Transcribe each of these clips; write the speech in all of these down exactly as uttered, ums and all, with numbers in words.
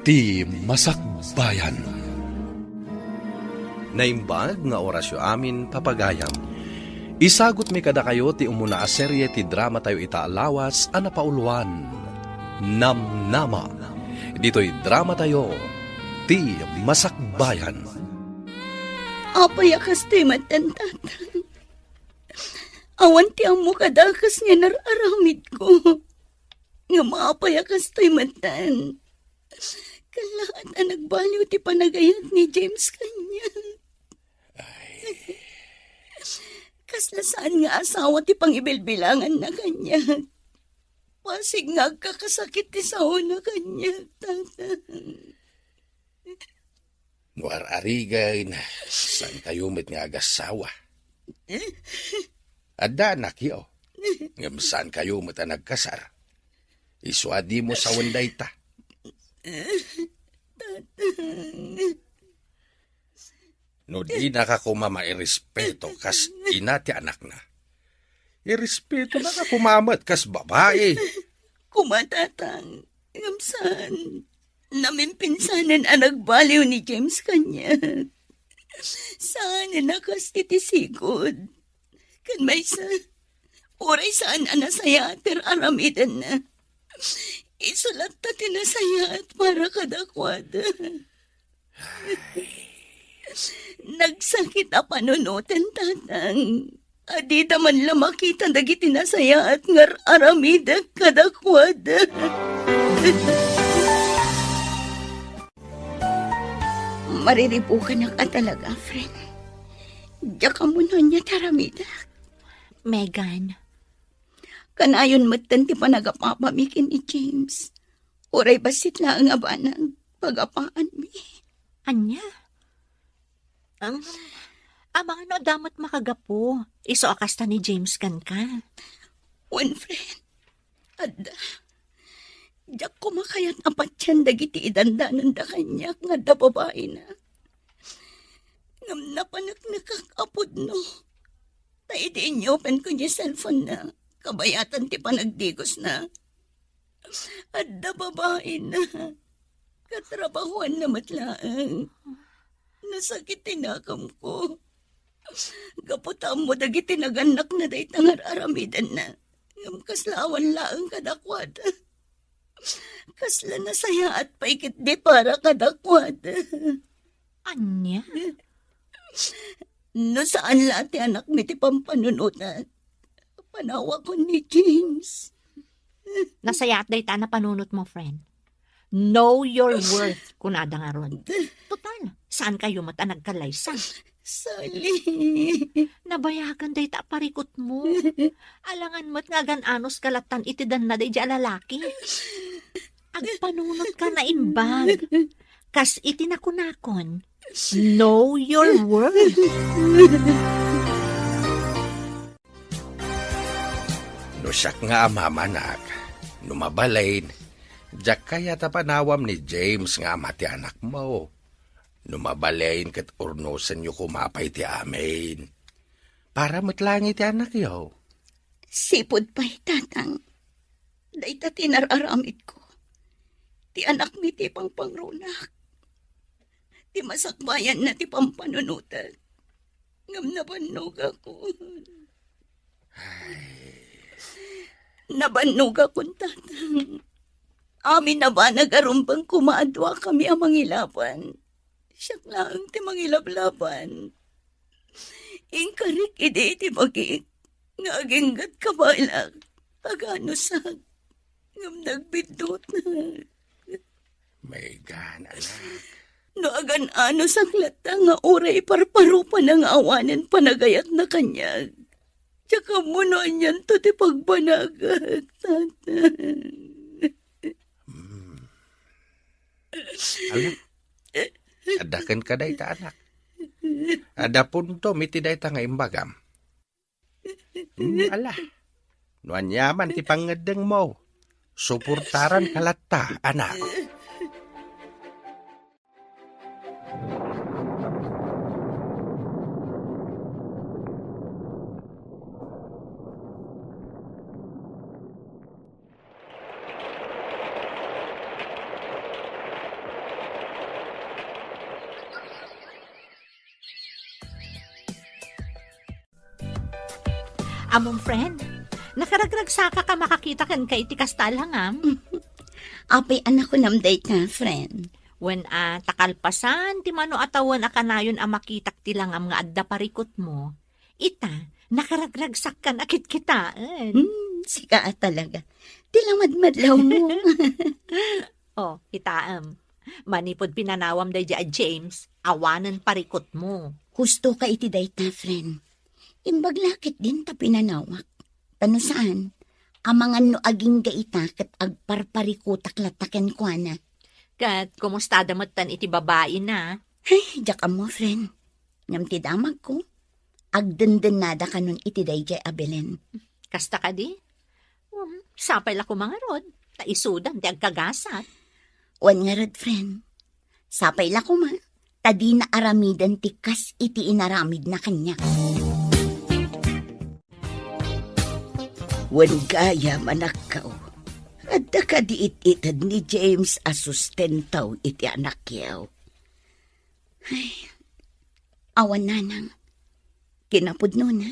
Ti Masakbayan. Naimbag nga orasyo amin, papagayam. Isagutmi kadakayo ti umuna a serie ti dramatayo ita a lawas a napauloan, Namnama. Ditoy dramatayo, Ti Masakbayan. Apay a kastoy met, Tatang? Awan ti ammo kadakes nga inar-aramidko. Ngem apay a kastoy metten? Kallaat a nagbaliw ti panagayat ni James kaniak. Ay. Kasla saan nga asawa ti pangibilbilanganna kaniak. Basig nga agkakasakit ti saona kaniak, Tatang. No ar-arigen, saankayo met nga agasawa. Adda anakyo, ngem saankayo met a nagkasar. Isu a dimo sawen dayta. No dinaka koma mairespeto kas ina ti anakna, irespetonaka koma met kas babai. Koma, Tatang, ngem saan. Namimpinsanen a nagbaliw ni James kaniak. Saanen a kas iti sigud. Ken maysa, uray saan a nasayaat ti ar-aramidenna, isu latta ti nasayaat para kadakuada. Nagsakit a panunoten, Tatang. Adida man la makita dagiti nasayaat nga ar-aramidek kadakuada. Mariribukanak a talaga, friend. Diak ammo no ania ti aramidek. Megan. Kanayon metten ti panagapapami ken ni James. Uray bassit laeng a banag, pagapaanmi. Ania? Ang, amano adda met makagapu, isu a kasta ni James kenka? Wen, friend, adda. Diak koma kayat a patien dagiti idandananda kaniak nga adda babaina. Ngem napaneknekak a pudno. Ta idi inyopenko diay cellphone-na, kabayatan ti panagdigosna, adda babaina. Katrabahuanna met laeng. Nasakit ti nakemko. Gapu ta ammo dagiti nagannakna dayta nga ar-aramidenna. Ngem kasla awan laeng kadakuada. Kasla nasayaat pay ketdi para kadakuada. Ania? No saan la ti anakmi ti pampanunotan, panawakon ni James. Nasayaat dayta a napanunotmo, friend. Know your worth, kunada ngarud. Total, saankayo met a nagkalaysa. Sally. Nabayagan dayta a parikutmo. Alangan met nga agan-anos ka lattan iti danna daydiay a lalaki. Agpanunotka naimbag. Kas iti nakunakon, know your worth. No siak nga amam, anak, no mabalin, diak kayat a panawam ni James nga ama ti anakmo. No mabalin ket urnosenyo koma pay ti amin. Para met laeng iti anakyo. Sipud pay, Tatang. Dayta ti inar-aramidko. Ti anakmi ti pangpangrunak. Ti masakbayanna ti pampanunotek. Ngem nabannogakon. Ay. Nabannogakon, Tatang. Amin a banag a rumbeng koma a duakami a mangilaban. Siak laeng ti mangilablaban. Inkarik idi iti bagik nga aginggatka balak, agan-anusak, ngem nagbiddutnak. Megan, anak. No agan-anusak latta nga uray parparupana nga awanen panagayatna kaniak, diak ammo no anianto ti pagbanagak, Tatang. Hmm. Ala, adda kenka dayta, anak. Adda puntom iti dayta nga imbagam. Hmm, ala, no aniaman ti pangngeddengmo, suportaranka latta, anak. Ammom, friend, nakaragragsakak a makakita kenka iti kasta a langam. Apay a nakunam dayta, friend? Wen a, ta kalpasan ti mano a tawen a kanayon a makitak ti langam nga adda parikutmo, ita, nakaragragsakkan a kitkitaen. Hmm, sika a talaga. Ti lamadmadlawmo. Oh, kitaem. Manipud pinanawam daydiay a James, awanen parikutmo. Husto ka iti dayta, friend. Imbag la ketdin ta pinanawak. Ta no saan, amangan no agingga ita ket agparparikutak latta kenkuana. Ket kumustada metten iti babaina? Ay, diak ammo, friend. Ngem ti damagko, agdendennada kanon iti daydiay a Belen. Kasta kadi? Um, sapay la koma ngarud, ta isudan ti agkagasat. Wen ngarud, friend. Sapay la koma, ta dina aramiden ti kas iti inaramidna kaniak. Wen gayam, anakko, adda kadi it-ited ni James a sustento iti anakyo? Ay, awan, nanang. Kinapudnona,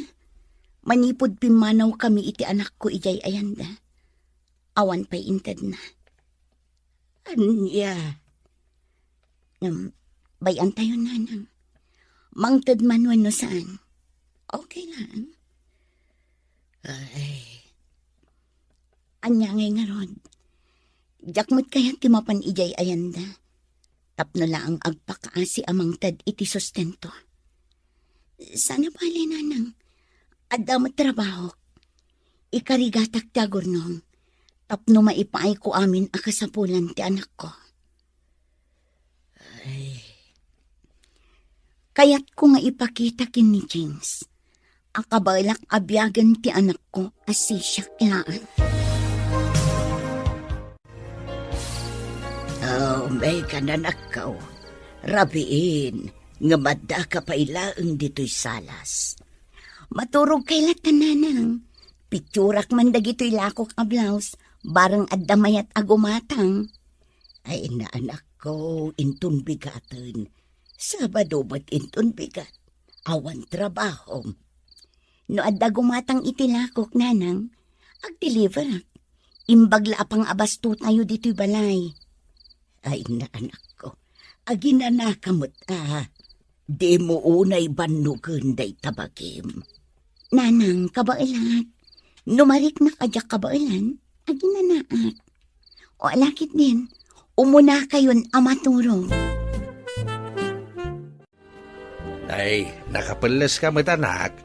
manipud pimmanawkami iti anakko idiay ayanda, awan pay intedna. Ania? Ngem, bay-antayon, nanang. Mangted man wenno saan, okay lang. Ay. Ania ngay ngarud? Diak met kayat ti mapan idiay ayanda. Tapno laeng agpakaasi a mangted iti sustento. Saan a bale, nanang. Adda met trabahok. Ikarigatak ti agurnong. Tapno maipaayko amin a kasapulan ti anakko. Ay. Kayatko nga ipakita ken ni James a kabaelak a biagen ti anakko a sisiak laeng. Oh, Megan, anakko. Rabiin, ngem addaka pay laeng ditoy salas. Maturogkay latta, nanang. Pitsurak man dagitoy lakok a blouse, bareng adda mayat a gumatang. Ay, na, anakko, inton bigaten. Sabado met inton bigat. Awan trabahom. No adda gumatang iti lakok, nanang, agdeliverak. Imbag la a pangabastotayo ditoy balay. Ay, na, anakko, aginanaka met a. Dimo unay bannogen dayta bagim. Nanang, kabaelak. No mariknak a diak kabaelan, aginanaak. O, ala ketdin, umunakayon a maturog. Ay, nakapelleska met, anak.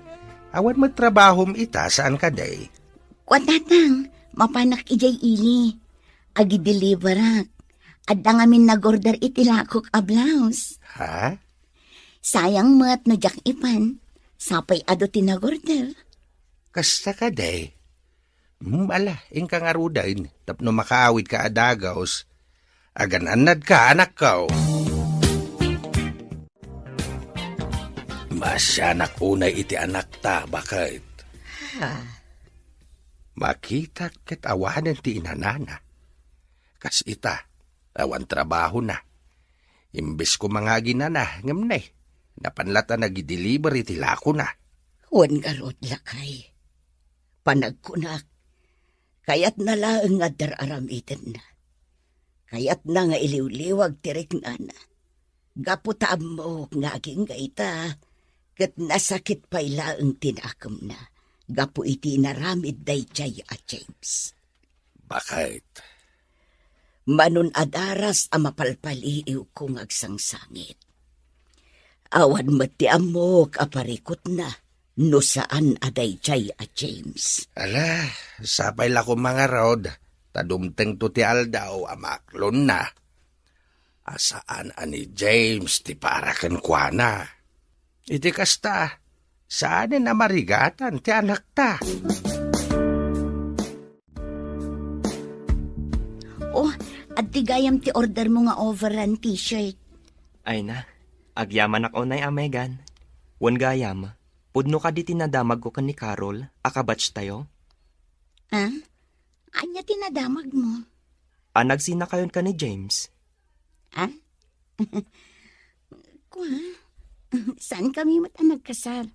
Awan met trabahom ita, saan kadi? Kua, tatang, mapanak idiay ili. Agideliverak. Adda ngamin nagorder iti lakok a blouse. Ha? Sayang met no diak ipan. Sapay adu ti nagorder. Kasta kadi? Hmm, ala, inka ngaruden, tapno makaawidka a dagus. Agan-annadka, anakko. Maasianak unay iti anakta, baket. Ha? Makitak ket awanen ti inanana. Kas ita, awan trabahona. Imbes koma nga aginana, ngem ne, napan latta nagideliver iti lakona. Wen ngarud, lakay. Panagkunak, kayatna laeng nga adda ar-aramidenna. Kayatna nga iliwliwag ti riknana. Gapu ta ammok nga agingga ita, ket nasakit pay laeng ti nakemna gapu iti inaramid daydiay a James. Baket. Manon a daras a mapalpaliiwko nga agsangsangit. Awan met ti ammok a parikutna no saan a daydiay a James. Ala, sapay la koma ngarud, ta dumtengto ti aldaw a maaklonna a saan a ni James ti para kenkuana. Iti kasta, saanen a marigatan ti anakta. Oh, adtoy gayam ti ordermo nga overrun t-shirt. Ay na, agyamanak unay a, Megan. Wen gayam, pudno kadi ti nadamagko ken ni Carol a kabatchtayo? Ah? Ania ti nadamagmo? A nagsinakayon ken ni James. Ah? Kua, saankami met a nagkasar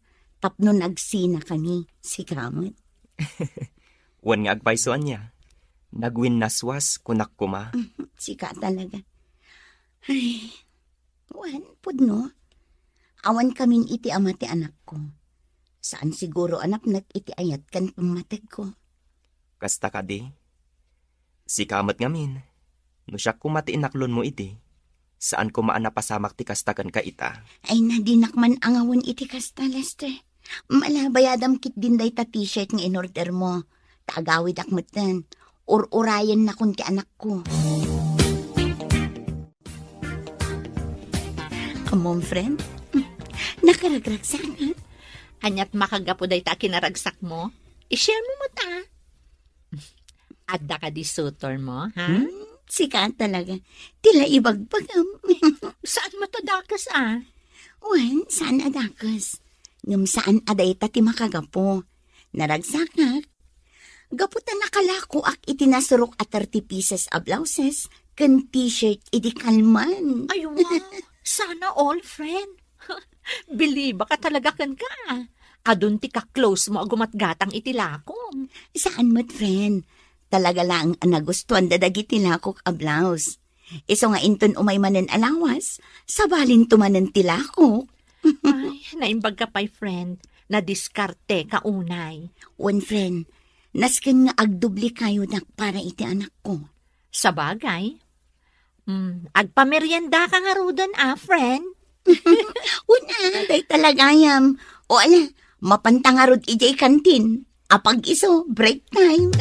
tapno nagsinakami, sika met. Wen nga agpayso ania, nagwinnaswas, kunak koma. Sika talaga. Ay, wen, pudno. Awan kamin iti ama ti anakko. Saan siguro a napnek iti ayat ken pammategko. Kasta kadi? Sika met ngamin, no siak koma ti inaklonmo idi, saan koma a napasamak ti kasta kenka ita. Ay, nadinak man angawen iti kasta, Lester. Malabayadam ketdin dayta t-shirt nga in-order mo. Ta agawidak metten. Ur-urayennakon ti anakko. Ammom, friend? Nakaragragsak, ha? Aniat makagapu dayta a kinaragsakmo? I-share mo met, a. Adda kadi suitor mo, ha? Hmm, sika talaga. Ti la ibagbagam. Saan met a dakes, a? Wen, saan a dakes. Ngem saan a dayta ti makagapu. Naragsakak. Gapu ta nakalakoak iti nasurok a thirty pieces a blouses ken t-shirt idi kalman. Ay, wow! Sana all, friend. Believe ka talaga kenka. Adun ti ka-close mo a gumatgatang iti lakom. Saan met, friend. Talaga laeng a nagustuanda dagiti lakok a blouse. Isu nga inton umay manen a lawas, sabalinto manen ti lakok. Ay, naimbag ka pay, friend. Nadiskarte ka unay. Wen, friend, nasken nga agdubli kayodak para iti anakko. Sabagay. Hmm, agpamerienda ka ngaruden, a, friend? Una, dayta la gayam. O ala, mapanta ngarud idiay kantin. Apag-isu, break time.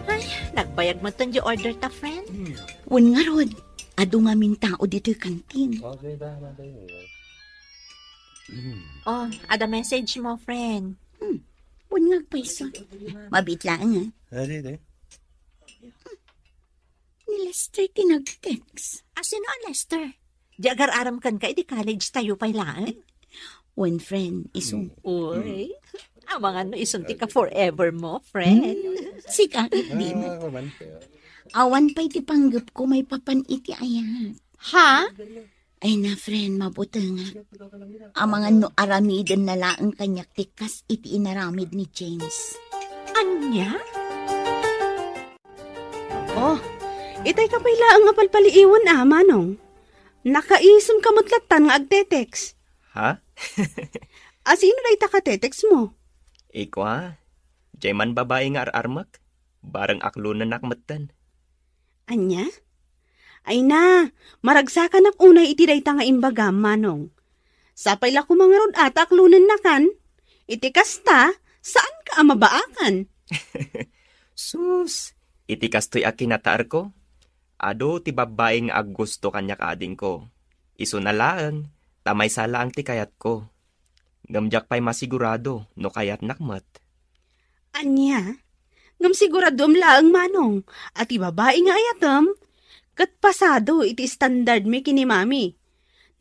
Ay, nagbayag metten di order ta, friend? Wen ngarud, adu ngamin tao ditoy kantin. Oh, ada message mo, friend. Hmm. Wen nga agpayso. Mabiit laeng, a. Adi, adi. Ni Lester ti nag-text. A, sino a Lester? Di agar-arem kenka idi college tayo pay laeng? Wen, friend, isu. Uy, amangan no isun ti ka-forever mo, friend. Hmm, sika, di met. Awan pay ti panggepko maipapan iti ayat. Ha? Ay na, friend, mabutengak. Amangan no aramidenna laeng kaniak ti kas iti inaramid ni James. Ania? Oh, itay ka pay laeng nga palpaliiwen, a, Manong. Nakaisem ka met lattan nga agte-text. Ha? A, sino dayta ka-text mo? Ikua, diay man babai nga ar-armek, bareng aklonennak metten. Ania? Ay na, maragsakanak unay iti dayta nga imbagam, Manong. Sapay la koma ngarud a ta aklonennakan. Iti kasta, saanka a mabaakan. Sus, iti kastoy a kinataerko, adu ti babbai nga aggusto kaniak, adingko. Isuna laeng, ta maysa laeng ti kayatko. Ngem diak pay masigurado no kayatnak met. Ania? Ngem siguradoem laeng, Manong, a ti babai nga ayatem ket pasado iti standardmi ken ni Mami.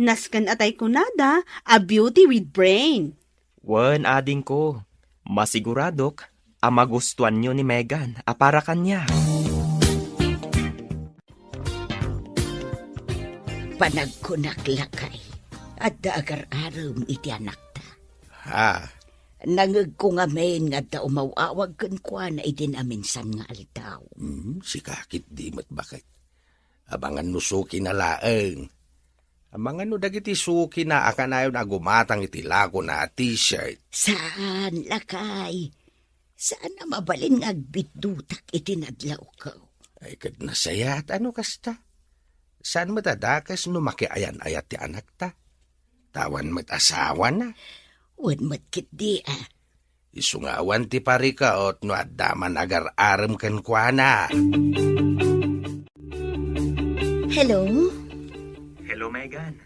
Nasken a tay kunada a beauty with brain. Wen, adingko, masiguradok a magustuanyo ni Megan a para kaniak. Panagkunak, lakay, adda agar-arem iti anakta. Ha? Nangegko ngamin nga adda umaw-awag kenkuana idi naminsan nga aldaw. Hmm, sika ketdi met, baket. Amangan no sukina laeng. Amangan no dagiti sukina a kanayon a gumatang iti lakona a t-shirt. Saan, lakay. Saan a mabalin nga agbiddutak iti nadlawko. Ay, ket nasayaat a no kasta. Saan met a dakes no makiayan-ayat ti anakta. Ta awan met asawana. Wen met ketdi, a. Isu nga awan ti parikaot no adda man agar-arem kenkuana. Hello? Hello, Megan.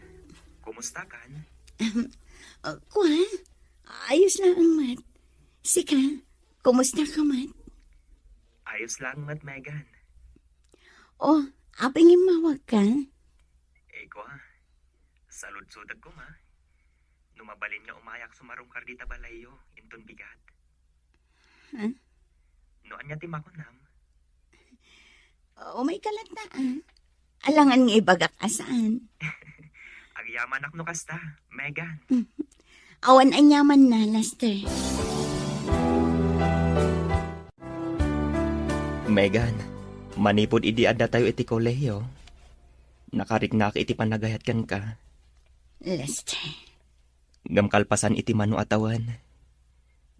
Kumusta kan? Ahem, uh, kua? Ayos laeng met. Sika, kumusta ka met? Ayos laeng met, Megan. Oh, apay nga immawag ka? Eh, kua, saludsodek koma. No mabalin nga umayak sumarungkar dita balayyo, inton bigat. Ha? No ania ti makunam? Umay ka latta, a. Alangan nga ibagak a saan. Agyamanak no kasta, Megan. Awan aniamanna, Lester. Megan, manipud idi addatayo iti kolehiyo, nakariknak iti panagayat kenka. Lester. Ngem kalpasan iti mano a tawen,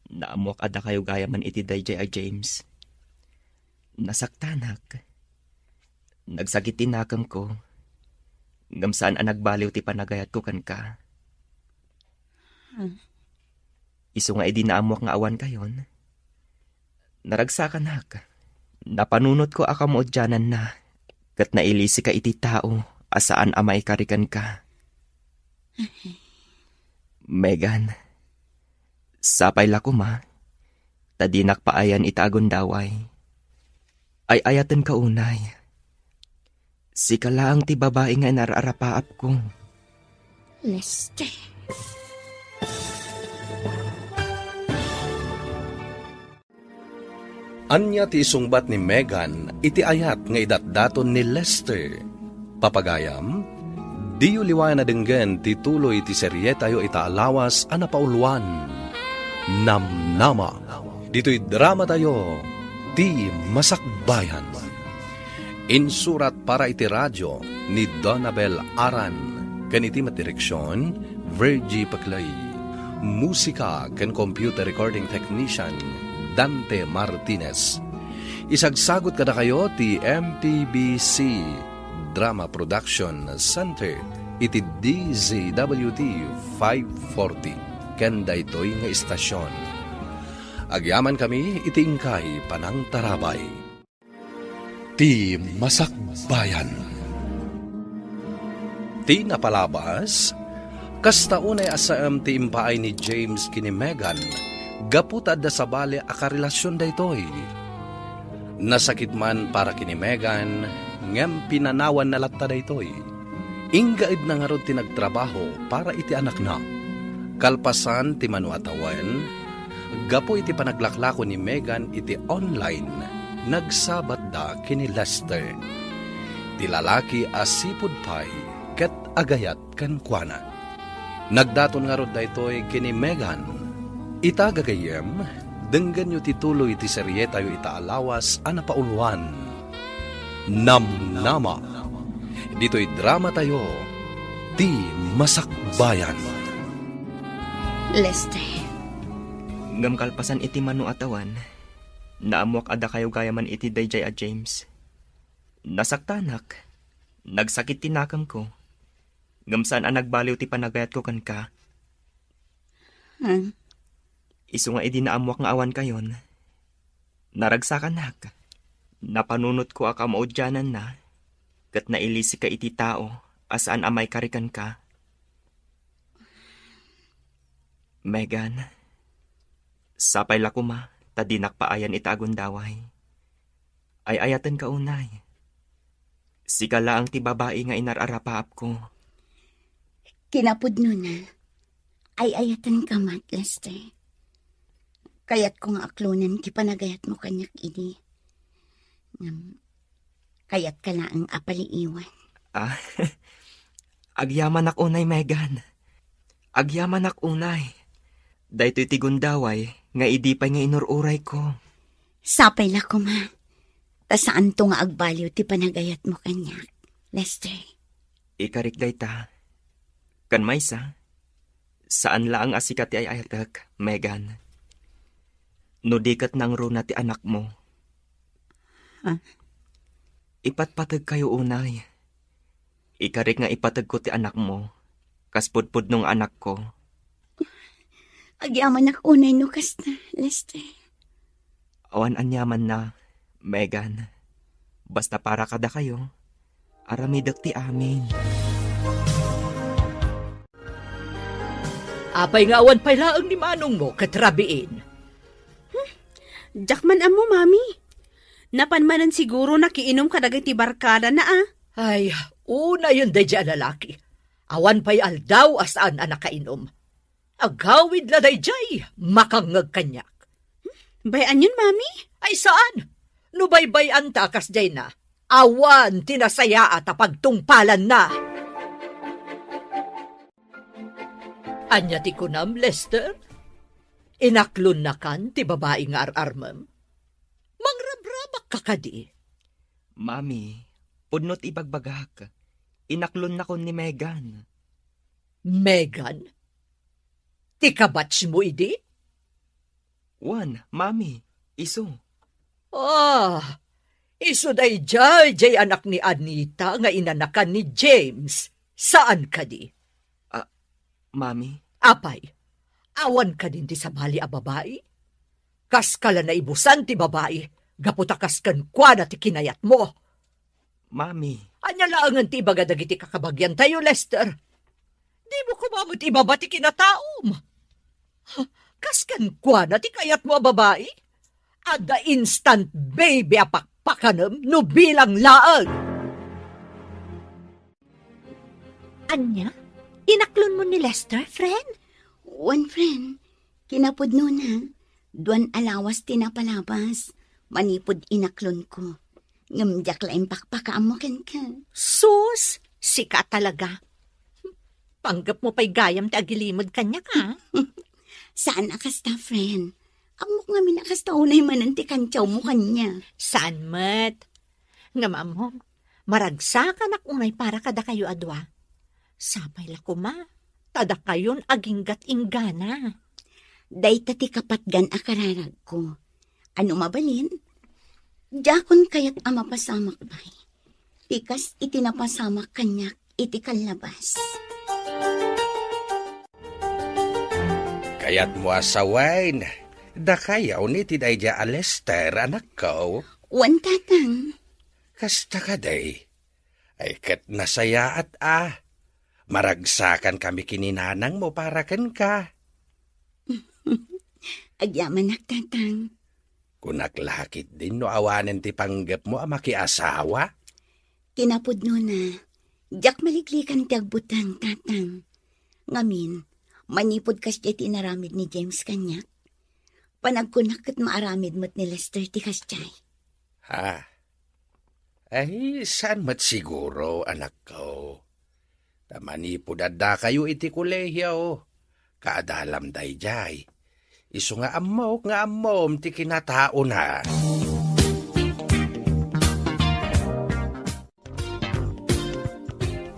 naammoak a dakayo gayamen iti daydiay a James. Nasaktanak. Nagsakit ti nakemko. Ngem saan a nagbaliw ti panagayatko kenka. Hmm. Isu nga idi naammoak nga awan kayon, naragsakanak. Napanunotko a kamaudiananna, ket nailisika iti tao a saan a maikari kenka. Megan, sapay la koma, ta dinak paayan ita a gundaway. Ay-ayatenka unay. Sika laeng ti babai nga inar-arapaapko. Lester. Ania ti isungbat ni Megan iti ayat nga idatdaton ni Lester? Papagayam, diyo liwayan a denggen ti tuloy ti serietayo ita a lawas a napauluan, Namnama. Ditoy dramatayo, Ti Masakbayan. Insurat para iti radio ni Donabel Aran, ken iti met direksion, Virgie Paclay. Musika ken computer recording technician, Dante Martinez. Isagsagut kadakayo ti M P B C Drama Production Center iti D Z W T five forty ken daytoy nga istasion. Agyamankami iti inkay panangtarabay. Ti Masakbayan. Ti napalabas, kasta unay a saem ti impaay ni James ken ni Megan gapu ta adda sabali a karelasion daytoy. Nasakit man para ken ni Megan, ngem pinanawanna latta daytoy. Inggaedna ngarud ti nagtrabaho para iti anakna. Kalpasan ti mano a tawen, gapu iti panaglaklako ni Megan iti online, nagsabatda ken ni Lester. Ti lalaki a sipud pay ket agayat kenkuana. Nagdaton ngarud daytoy ken ni Megan. Ita, gagayyem, denggenyo ti tuloy ti serietayo ita a lawas a napauluan, Namnama. Ditoy dramatayo, Ti Masakbayan. Lester. Ngem kalpasan iti mano a tawen, naammoak a dakayo gayamen iti daydiay a James. Nasaktanak. Nagsakit ti nakemko. Ngem saan a nagbaliw ti panagayatko kenka. Hmm. Isu nga idi naammoak nga awan kayon, naragsakanak. Napanunotko a kamaudiananna, ket nailisika iti tao a saan a maikari kenka. Megan, sapay la koma ta dinak paayan ita a gundaway. Ay-ayatenka unay. Sika laeng ti babai nga inar-arapaapko. Kinapudnona, ay-ayatenka met, Lester. Kayatko nga aklonen ti panagayatmo kaniak idi. Ngem, kayatka laeng a paliiwan. Ah, agyamanak unay, Megan. Agyamanak unay. Daytoy ti gundaway nga idi pay nga inur-urayko. Sapay la koma. Ta saanto nga agbaliw ti panagayatmo kaniak, Lester. Ikarik dayta. Ken maysa, saan laeng a sika ti ay-ayatek, Megan. No di ket nangruna ti anakmo. Ha? Ipatpategkayo unay. Ikarik nga ipategko ti anakmo, kas pudpudno nga anakko. Agyamanak unay no kasta, Lester. Awan aniamanna, Megan. Basta para kadakayo, aramidek ti amin. Apay nga awan pay laeng ni manongmo ket rabiin? Hmm, diak man ammo, Mami. Napan manen siguro nakiinum kadagiti barkadana, a. Ay, unayen daydiay a lalaki. Awan pay aldaw a saan a nakainum. Agawid la daydiay, makangngeg kaniak. Bay-anyon, Mami? Ay, saan? No baybay-anta a kasdiayna, awan ti nasayaat a pagtungpalanna. Ania ti kunam, Lester? Inaklonnakan ti babai nga ar-armem? Mangrabrabakka kadi? Mami, pudno ti ibagbagak. Inaklonnakon ni Megan. Megan? Ti kabatsmo idi? Wen, Mami, isu. Ah, isu daydiay, diay anak ni Anita nga inanakan ni James. Saan kadi? Ah, Mami? Apay, awan kadin ti sabali a babai? Kaska la naibusan ti babai, gapu ta kas kenkuana ti kinayatmo. Mami. Ania laengen ti ibaga dagiti kakabagiantayo, Lester? Dimo koma met ibaba ti kinataom. Ha, kas kenkuana ti kayatmo a babai? Adda instant baby a pakpakanem no bilang laeng. Ania? Inaklonmo ni Lester, friend? Wen, friend. Kinapudnona, duan a lawas ti napalabas manipud inaklonko. Ngem diak la impakpakaammo kenka. Sus, sika talaga. Panggepmo pay gayam ti agilimed kaniak, a? Saan a kasta, friend. Ammok ngamin a kasta unay manen ti kantiawmo kaniak. Saan met? Ngem ammom, maragsakanak unay para kadakayo a dua. Sapay la koma, ta dakayon aginggat inggana. Dayta ti kapatgan a kararagko. Ano mabalin? Diakon kayat a mapasamak pay. Ti kas iti napasamak kaniak iti kallabas. Kayatmo a sawen, dakayo ni ti daydiay a Lester, anakko? Wen, tatang. Kasta kadi? Ay, ket nasayaat a. Maragsakankami ken ni nanangmo para kenka. Agyamanak, tatang. Kunak la ketdin no awanen ti panggepmo a makiasawa? Kinapudnona, diak maliklikan ti agbuteng, tatang. Ngamin, manipud kasdiay ti inaramid ni James kaniak, panagkunak ket maaramid met ni Lester ti kasdiay. Ha? Ay, saan met siguro, anakko. Ta manipud addakayo iti kolehio, kaadalam daydiay. Isu nga ammok nga ammom ti kinataona.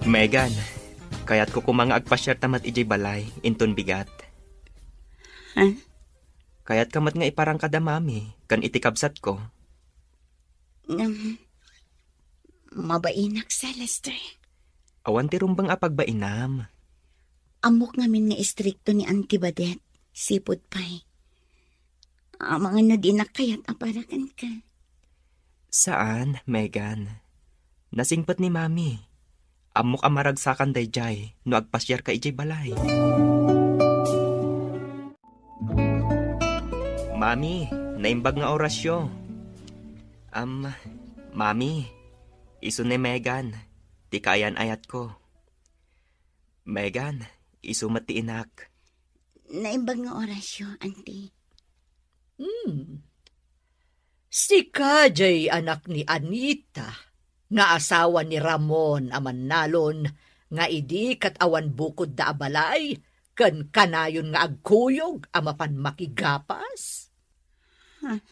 Megan, kayatko koma nga agpasiarta met idiay balay, inton bigat. Ha? Kayatka met nga iparang kada mami ken iti kabsatko? Ngem, mabainak, Lester. Awan ti rumbeng a pagbainam. Ammok ngamin nga istrikto ni Auntie Badet, sipud pay. Amangan no dinak kayat a para kenka. Saan, Megan. Nasingpet ni Mami. Ammok a maragsakan daydiay no agpasiarka idiay balay. Mami, naimbag nga orasyo. Am, Mami, isu ni Megan, ti kaayan-ayatko. Megan, isu met ti inak. Naimbag nga orasyo, Auntie. Hmm. Sika diay anak ni Anita, nga asawa ni Ramon a mannalon, nga idi ket awan bukodda a balay, ken kanayon nga agkuyog a mapan makigapas? Huh?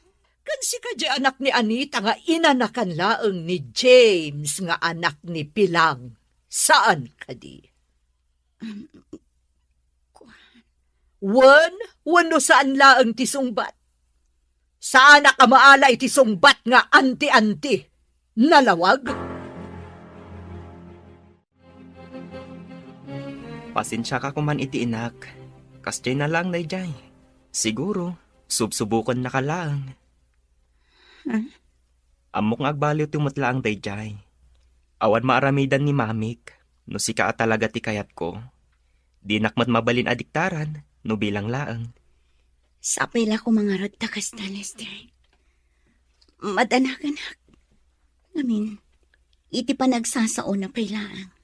Ken sika diay anak ni Anita nga inanakan laeng ni James nga anak ni Pilang, saan kadi? Um, kuan. Wen, wenno saan laeng ti sungbat? Saanak a maala iti sungbat nga anti-anti. Nalawag? Pasensiaka koman iti inak. Kasdiay na laeng daydiay. Siguro, subsubokennaka laeng. Hmm? Ammok nga agbaliwto met laeng daydiay. Awan maaramidan ni mamik no sika a talaga ti kayatko. Dinak met mabalin a diktaran no bilang laeng. Sapay la koma ngarud ta kasta, Lester. Madanaganak. Ngamin, iti panagsasaona pay laeng.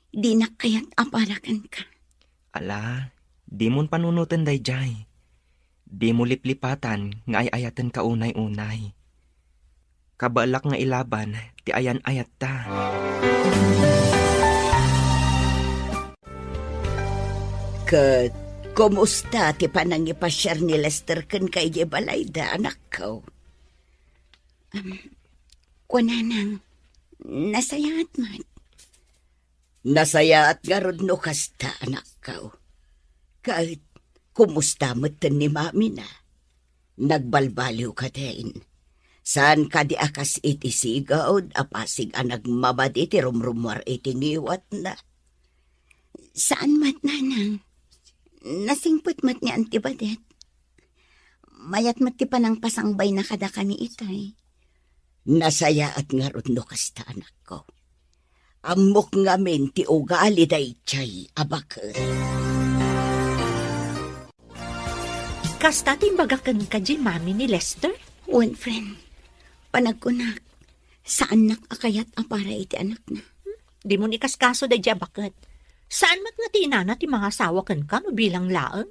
Dinak kayat a para kenka. Ala, dimon panunoten daydiay. Dimo liplipatan nga ay-ayatenka unay-unay. Kabaelak nga ilaban ti ayan-ayatta. Ket kumusta ti panangipasiar ni Lester kenka idiay balayda, anakko? Um, kuananang, nasayaat met. Nasayaat ngarud no kasta, anakko. Ket kumusta metten ni mamina? Nagbalbaliw kadin? Saan kadi a kas iti sigud a pasig a nagmamadi ti rumrumuar iti ngiwatna? Saan met, nanang. Nasingpet met ni Auntie Badet. Mayat met ti panangpasangbayna kadakami itay. Nasayaat ngarud no kasta, anakko. Ammok ngamin ti ugali daydiay a baket. Kasta ti imbagak kenka diay mami ni Lester? Wen, friend. Panagkunak, saannak a kayat a para iti anakna. Dimo ikaskaso daydiay a baket. Saan met nga ti inana ti mangasawa kenka no bilang laeng?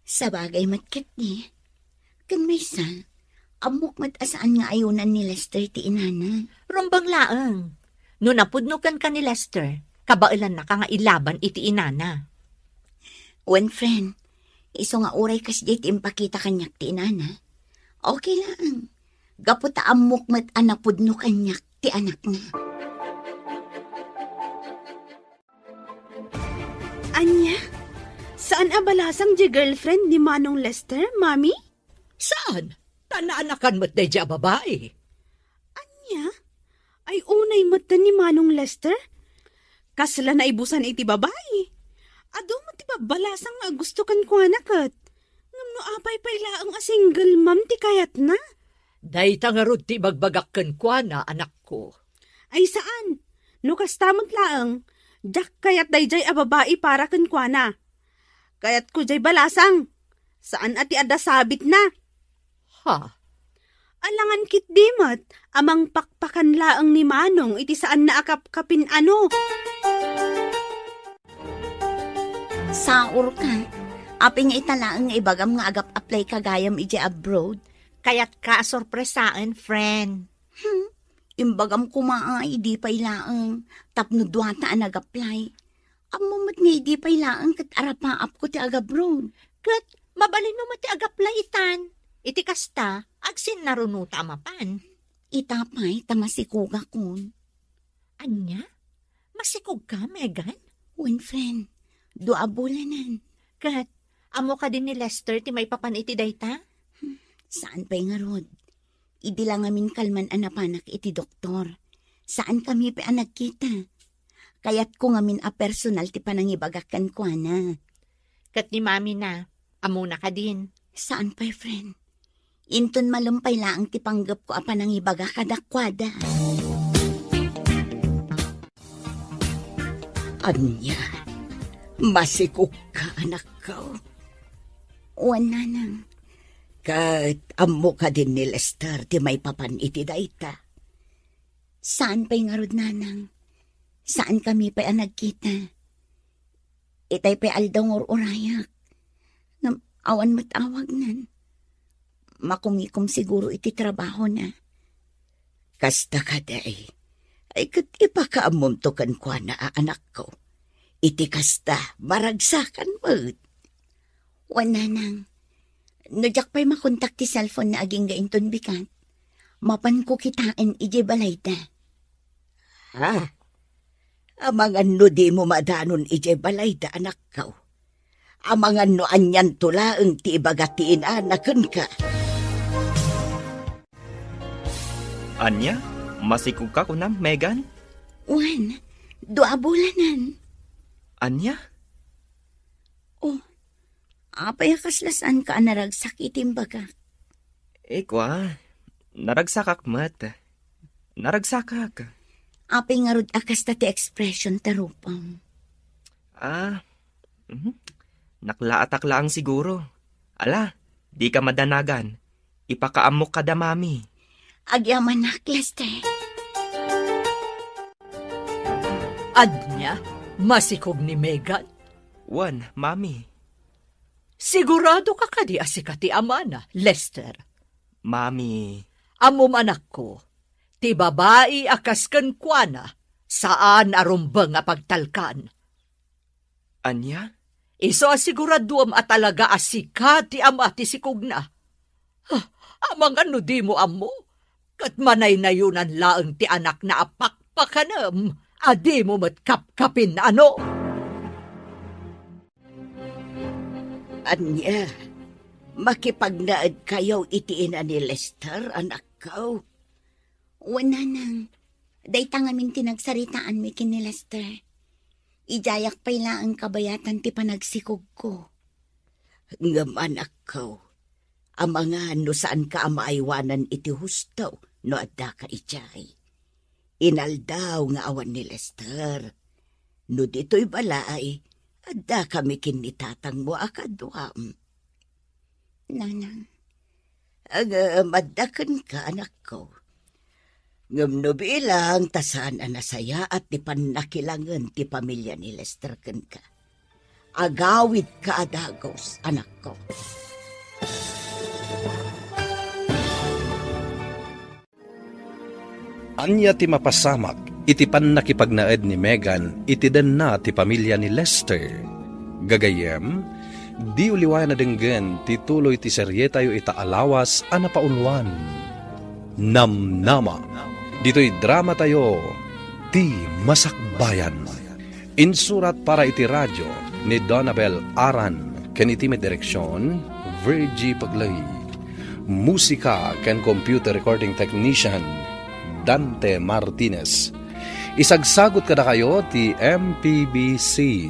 Sabagay met ketdi. Ken maysa, ammok met a saan nga ayonan ni Lester ti inana. Rumbeng laeng. No napudno kenka ni Lester, kabaelannaka nga ilaban iti inana. Wen, friend, isu nga uray kasdiay ti impakita kaniak ti inana, okay laeng. Gapu ta ammok met a napudno kaniak ti anakna. Ania? Saan a balasang diay girlfriend ni Manong Lester, Mami? Saan? Ta naanakan met daydiay a babai. Ania? Ay, unay met ni Manong Lester? Kasla naibusan iti babai. Adu met ti babbalasang nga agusto kenkuana ket. Ngem no apay pay laeng a single mom ti kayatna? Dayta ngarud ti ibagbagak kenkuana, anakko. Ay saan. No kasta met laeng, diak kayat daydiay a babai para kenkuana. Kayatko diay balasang. Saan a ti adda sabitna. Ha? Alangan ketdi met a mangpakpakan laeng ni Manong iti saanna a kapkapin-ano. Saurka. Apay nga ita laeng nga ibagam nga agap-apply ka gayam idiay abroad? Kayatka a sorpresaen, friend. Hmm. Imbagam koma a idi pay laeng tapno duata a nag-apply. Ammom met nga idi pay laeng ket arapaapko ti agabroad. Ket mabalinmo met ti agaplay itan. Iti kasta, agsinnarunota a mapan. Ita pay ta masikogakon. Ania? Masikogka, Megan? Wen, friend. Dua a bulanen. Ket, ammo kadi ni Lester ti maipapan iti dayta? Hmm, saan pay ngarud. Idi la ngamin kalman a napanak iti doktor. Saankami pay a nagkita. Kayatko ngamin a personal ti panangibagak kenkuana. Ket ni Mami na, ammona kadin? Saan pay, friend. Inton malem pay laeng ti panggepko a panangibaga kadakuada. Ania? Masikogka, anakko? Wen, nanang. Ket ammo kadin ni Lester ti maipapan iti dayta? Saan pay ngarud, nanang. Saankami pay a nagkita. Itay pay aldaw nga ur-urayak. Ngem awan met awagnan. Makumikom siguro iti trabahona. Kasta kadi. Ay, ket ipakaammomto kenkuana a anakko. Iti kasta, maragsakan met. Wen, nanang. No diak pay makontak ti cellphone-na agingga inton bigat, mapanko kitaen idiay balayda. Ha? Amangan no dimo madanon idiay balayda, anakko. Amangan no anianto laeng ti ibaga ti inana kenka. Ania? Masikogka kunam, Megan? Wen, dua a bulanen. Ania? Oh, apay a kasla saanka a naragsak iti imbagak? Ikua, naragsakak met. Naragsakak. Apay ngarud a kasta ti expression ta rupam? Ah, mhm. Naklaatak laeng siguro. Ala, dika madanagan. Ipakaammok kada Mami. Agyamanak, Lester. Ania? Masikog ni Megan? Wen, Mami. Siguradoka kadi a sika ti amana, Lester? Mami. Ammom, anakko, ti babai a kas kenkuana, saan a rumbeng a pagtalkan. Ania? Isu a siguraduem a talaga a sika ti ama ti sikogna. Ah, amangan no dimo ammo, ket manaynayonan laeng ti anakna a pakpakanem a dimo met kapkapin-ano. Ania, makipagnaedkayo iti ina ni Lester, anakko? Wen, nanang, dayta ngamin ti nagsaritaanmi ken ni Lester. Idiayak pay laeng kabayatan ti panagsikogko. Ngem, anakko, amangan no saanka a maaywanan iti husto no addaka idiay. Inaldaw nga awan ni Lester. No ditoy balay, addakami ken ni tatangmo a kaduam. Nanang. Ngem adda kenka, anakko. Ngem no bilang ta saan a nasayaat ti pannakilangen ti pamilia ni Lester kenka, agawidka a dagus, anakko. Ania ti mapasamak iti pannakipagnaed ni Megan iti denna ti pamilia ni Lester? Gagayyem, diyo liwayan a denggen ti tuloy ti serietayo ita a lawas a napauluan, Namnama. Ditoy dramatayo, Ti Masakbayan. Insurat para iti radio ni Donabel Aran ken iti met direksion, Virgie Paglay. Musika ken computer recording technician, Dante Martinez. Isagsagut kadakayo ti M P B C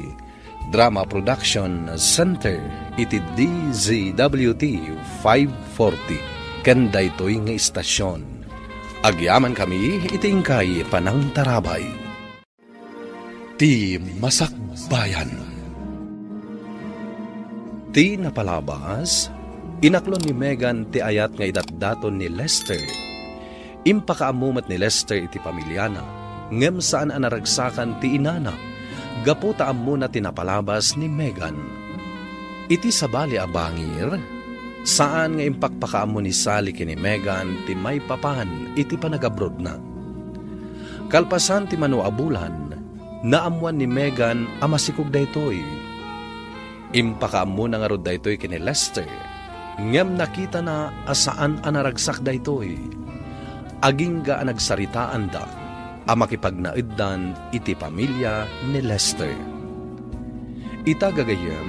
Drama Production Center iti D Z W T five forty ken daytoy nga istasion. Agyamankami iti inkay panangtarabay. Ti Masakbayan. Ti napalabas, inaklon ni Megan ti ayat nga idatdaton ni Lester. Impakaammo met ni Lester iti pamiliana, ngem saan a naragsakan ti inana, gapu ta ammona ti napalabas ni Megan. Iti sabali a bangir, saan nga impakpakaammo ni Sally ken ni Megan ti maipapan iti panagabrodna. Kalpasan ti mano a bulan, naammoan ni Megan a masikog daytoy. Impakaammona ngarud daytoy ken ni Lester, ngem nakitana a saan a naragsak daytoy. Agingga a nagsaritaanda a makipagnaeddan iti pamilia ni Lester. Ita gagayyem,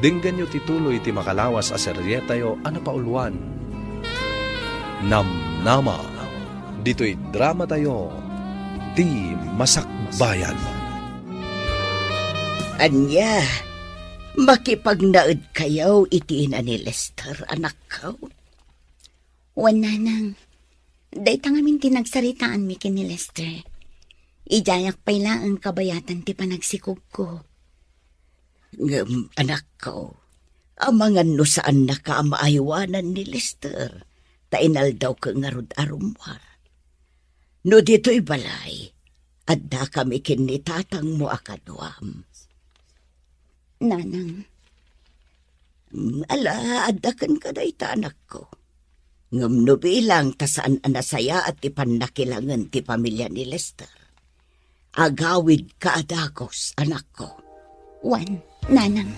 denggenyo ti tuloy ti makalawas a serietayo a napauluan, Namnama. Ditoy dramatayo, Ti Masakbayan. Ania, makipagnaedkayo iti ina ni Lester, anakko? Wen, nanang, dayta ngamin ti nagsaritaanmi ken ni Lester. Idiayak pay laeng kabayatan ti panagsikogko. Ngem, anakko, amangan no saannaka a maaywanan ni Lester, ta inaldawka ngarud a rummuar. No ditoy balay, addakami ken ni tatangmo a kaduam. Nanang. Mm, ala, adda kenka dayta, anakko. Ngem no bilang ta saan a nasayaat ti pannakilangen ti pamilia ni Lester, agawidka a dagus, anakko. Wen, nanang.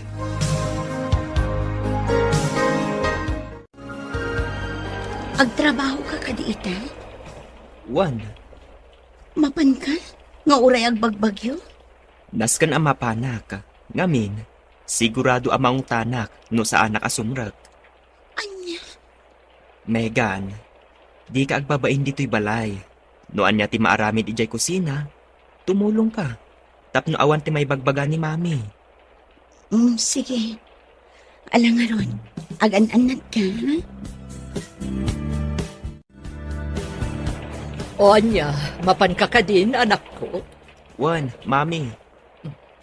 Agtrabahoka kadi ita? Wen. Mapanka? Nga uray agbagbagyo? Nasken a mapanak. Ngamin, sigurado a maungtanak no saanak a sumrek. Ania? Megan, dika agbabain ditoy balay. No ania ti maaramid idiay kusina, tumulongka. Tapno awan ti maibagbaga ni Mami. Mm, sige. Ala ngarud, agan-annadka, ha? O ania, mapanka kadin, anakko? Wen, Mami.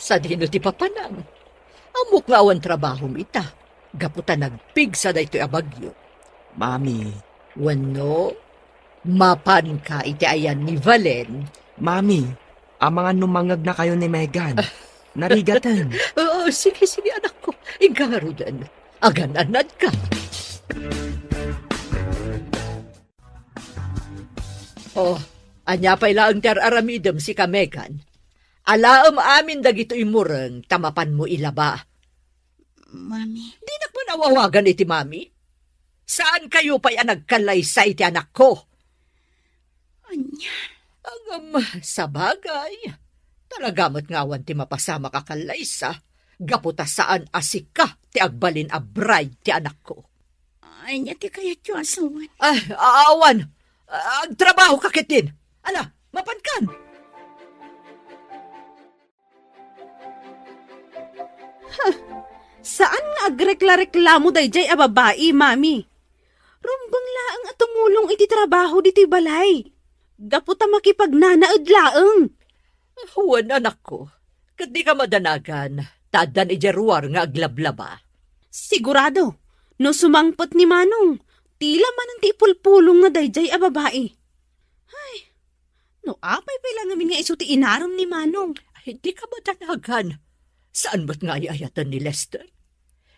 Sadino ti papanam? Ammok nga awan trabahom ita, gapu ta nagpigsa daytoy a bagyo. Mami. Wenno, mapanka iti ayan ni Valen? Mami, amangan no mangngegnakayo ni Megan. Narigaten. Oo, sige, sige, anakko. Inka ngaruden. Agan-annadka. Oh, ania pay laeng ti ar-aramidem, sika, Megan? Alaem amin dagitoy mureng ta mapanmo ilaba. Mami. Dinak man awawagan iti mami. Saankayo pay a nagkallaysa iti anakko. Ania? Ngem, sabagay, talaga met nga awan ti mapasamak a kallaysa, gapu ta saan a sika ti agbalin a bride ti anakko. Ania ti kayatyo a sawen? Ah, awan. Agtrabaho ka ketdin. Ala, mapankan. Huh, saan nga agrekla-reklamo daydiay a babai, Mami? Rumbeng laeng a tumulong iti trabaho ditoy balay. Gapu ta makipagnanaed laeng. Wen, anakko, ket dika madanagan, ta addan idiay ruar nga aglablaba. Sigurado, no sumangpet ni Manong, tila manen ti ipulpulongna daydiay a babai. Ay, no apay pay la ngamin nga isu ti inarem ni Manong? Ay, dika madanagan. Saan met nga ay-ayaten ni Lester?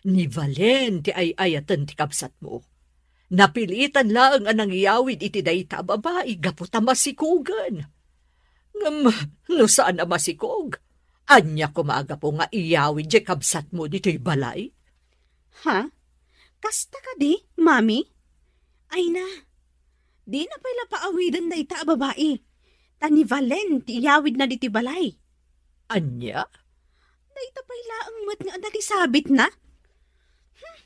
Ni Valen ti ay-ayaten ti kabsatmo. Napilitan laeng a nangiyawid iti dayta a babai gapu ta masikogen. Ngem no saan a masikog, ania koma a gapu nga iyawid diay kabsatmo ditoy balay? Ha? Kasta kadi, Mami? Ay na, dina pay la paawiden dayta a babai. Ta ni Valen ti iyawidna ditoy balay. Ania? Dayta pay laeng met nga adda ti sabitna. Hmm.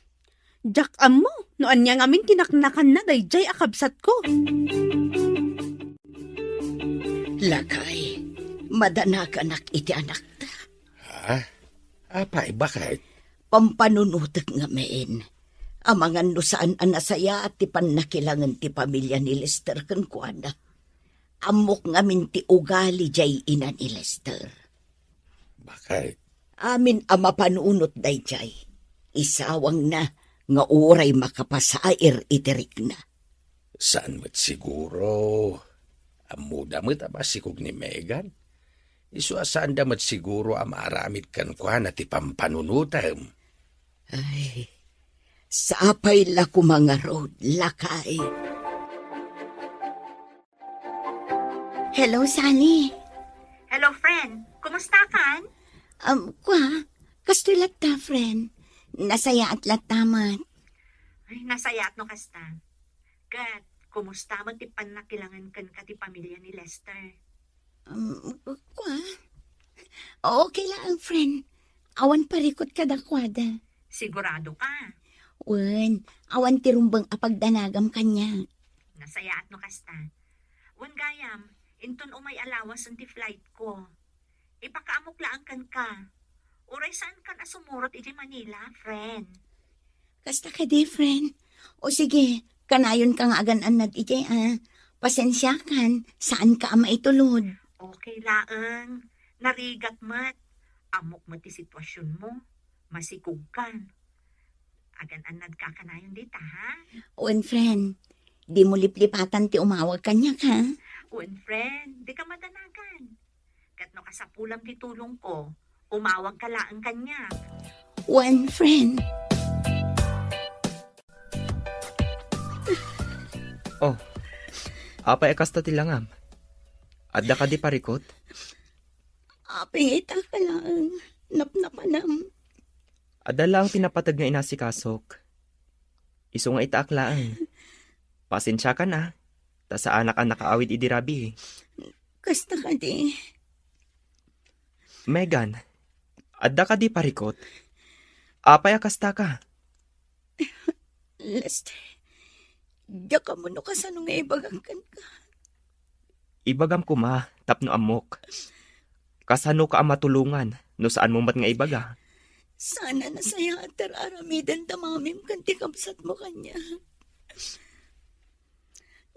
Diak ammo no ania ngamin ti naknakanna daydiay a kabsatko. Lakay, madanaganak iti anakta. Ha? Apay, baket? Pampanunotek ngamin. Amangan no saan a nasayaat ti pannakilangen ti pamilia ni Lester kenkuana. Ammok ngamin ti ugali diay ina ni Lester. Baket? Amin a mapanunot daydiay, isawangna nga uray makapasair iti rikna. Saan met siguro? Ammoda met a masikog ni Megan. Isu a saanda met siguro a maaramid kenkuana ti pampanunotem. Ay, sapay la koma ngarud, lakay. Hello, Sally. Hello, friend. Kumusta kan? Um, kwa, kastoy latta, friend. Nasayaat latta met. Ay, nasayaat no kasta. Ket, kumusta met ti pannakilangen kenka ti pamilia ni Lester? Um, kwa? Okay laeng, friend. Awan parikut kadakuada. Sigurado ka? Wen, awan ti rumbeng a pagdanagam kaniak. Nasayaat no kasta. Wen gayam, inton umay a lawasen ti flight ko. Ipakaamok laeng kenka. Uray saan kan a sumurot iti Manila, friend. Kasta kadi, friend? O sige, kanayon ka nga agan-annad idiay, a. Pasensiakan, saan ka a maitulod. Okay laeng. Narigat met. Ammok met ti sitwasionmo. Masikog kan. Agan-annad ka kanayon dita, ha? Wen, friend. Dimo liplipatan ti umawag kaniak, ha? Wen, friend. Dika madanagan. Ket no kasapulam ti tulongko, umawag ka laeng kaniak. Wen, friend. Oh, apay a kasta ti langam? Adda kadi parikut? Apay nga ita ka laeng, napnapanam. Adda laeng ti napateg nga inasikasok. Isu nga itaak laeng. Pasensiakan a, ta saanak a nakaawid idi rabii. Kasta kadi. Megan, adda kadi parikut? Apay a kasta ka? Lester, diak ammo no kasano nga ibagak kenka. Ibagam koma tapno ammok. Kasano ka a matulongan no saanmo met nga ibaga? Saan a nasayaat ti ar-aramiden da mamim ken ti kabsatmo kaniak.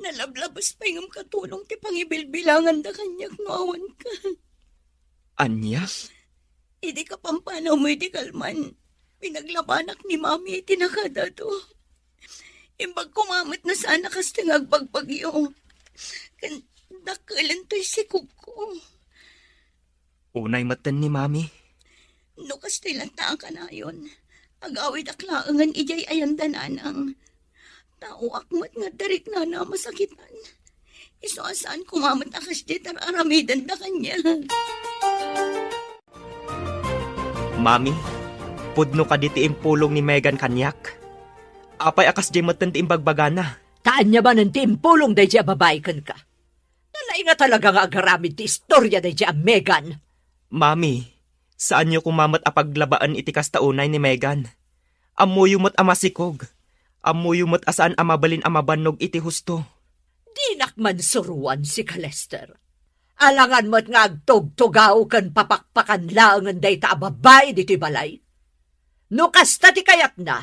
Nalablabes pay ngem katulong ti pangibilbilanganda kaniak no awan ka. Ania? Idi kapampanawmo idi kalman, pinaglabanak ni Mami iti nakadado. Imbag koma met no saan a kastoy nga agbagbagyo. Ken dakkelento ti sikogko. Unay metten ni Mami. No kastoy latta a kanayon, agawidak laengen idiay ayan da nanang. Taoak met nga adda riknana a masakitan. Isu a saan koma met a kasdiay ti ar-aramiden da kaniak. Mami, Pudno kadi ti impulong ni Megan kaniak? Apay a kasdiay metten ti imbagbagana? Ta ania manen ti impulong daydiay a babai kenka? Nalaing a talaga nga agaramid ti istoria daydiay a Megan. Mami, saanyo koma met a paglabaen iti kasta unay ni Megan. Ammoyo met a masikog. Ammoyo met a saan a mabalin a mabannog iti husto. Dinak man suroan sika, Lester. Alangan met nga agtugtugaw ken papakpakan laengen dayta a babai ditoy balay. No kasta ti kayatna,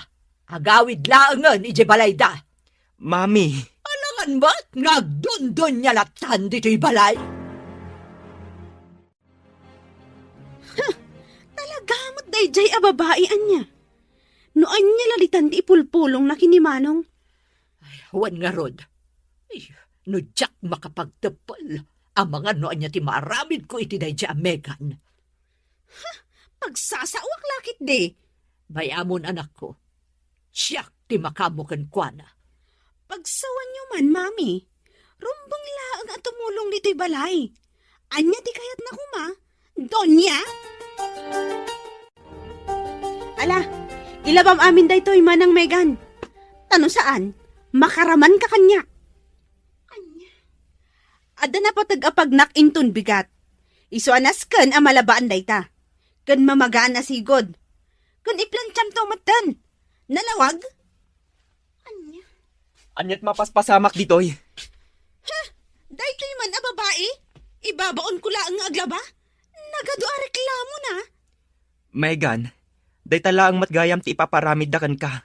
agawid laengen idiay balayda. Mami. Alangan met nga agdundunia lattan ditoy balay. Huh, talaga met daydiay a babai ania? No ania la ditan ti ipulpulongna ken ni Manong? Ay, wen ngarud. Ay, no diak makapagteppel, amangan no ania ti maaramidko iti daydiay a Megan. Ha? Pagsasaoak la ketdi. Bay-amon, anakko. Siak ti makaammo kenkuana. Pagsawanyo man, Mami. Rumbeng laeng a tumulong ditoy balay. Ania ti kayatna koma, Doña? Ala, ilabam amin daytoy, Manang Megan. Ta no saan, makaramanka kaniak. Ania? Adda napateg a pagnak inton bigat. Isu a nasken a malabaan dayta. Ken mamagaan a sigud. Ken iplantiamto metten. Nalawag? Ania? Aniat mapaspasamak ditoy? Ha? Daytoy man a babai? Ibabaonko laeng nga aglaba? Nagadu a reklamona. Megan, dayta laeng met gayam ti ipaparamidda kenka.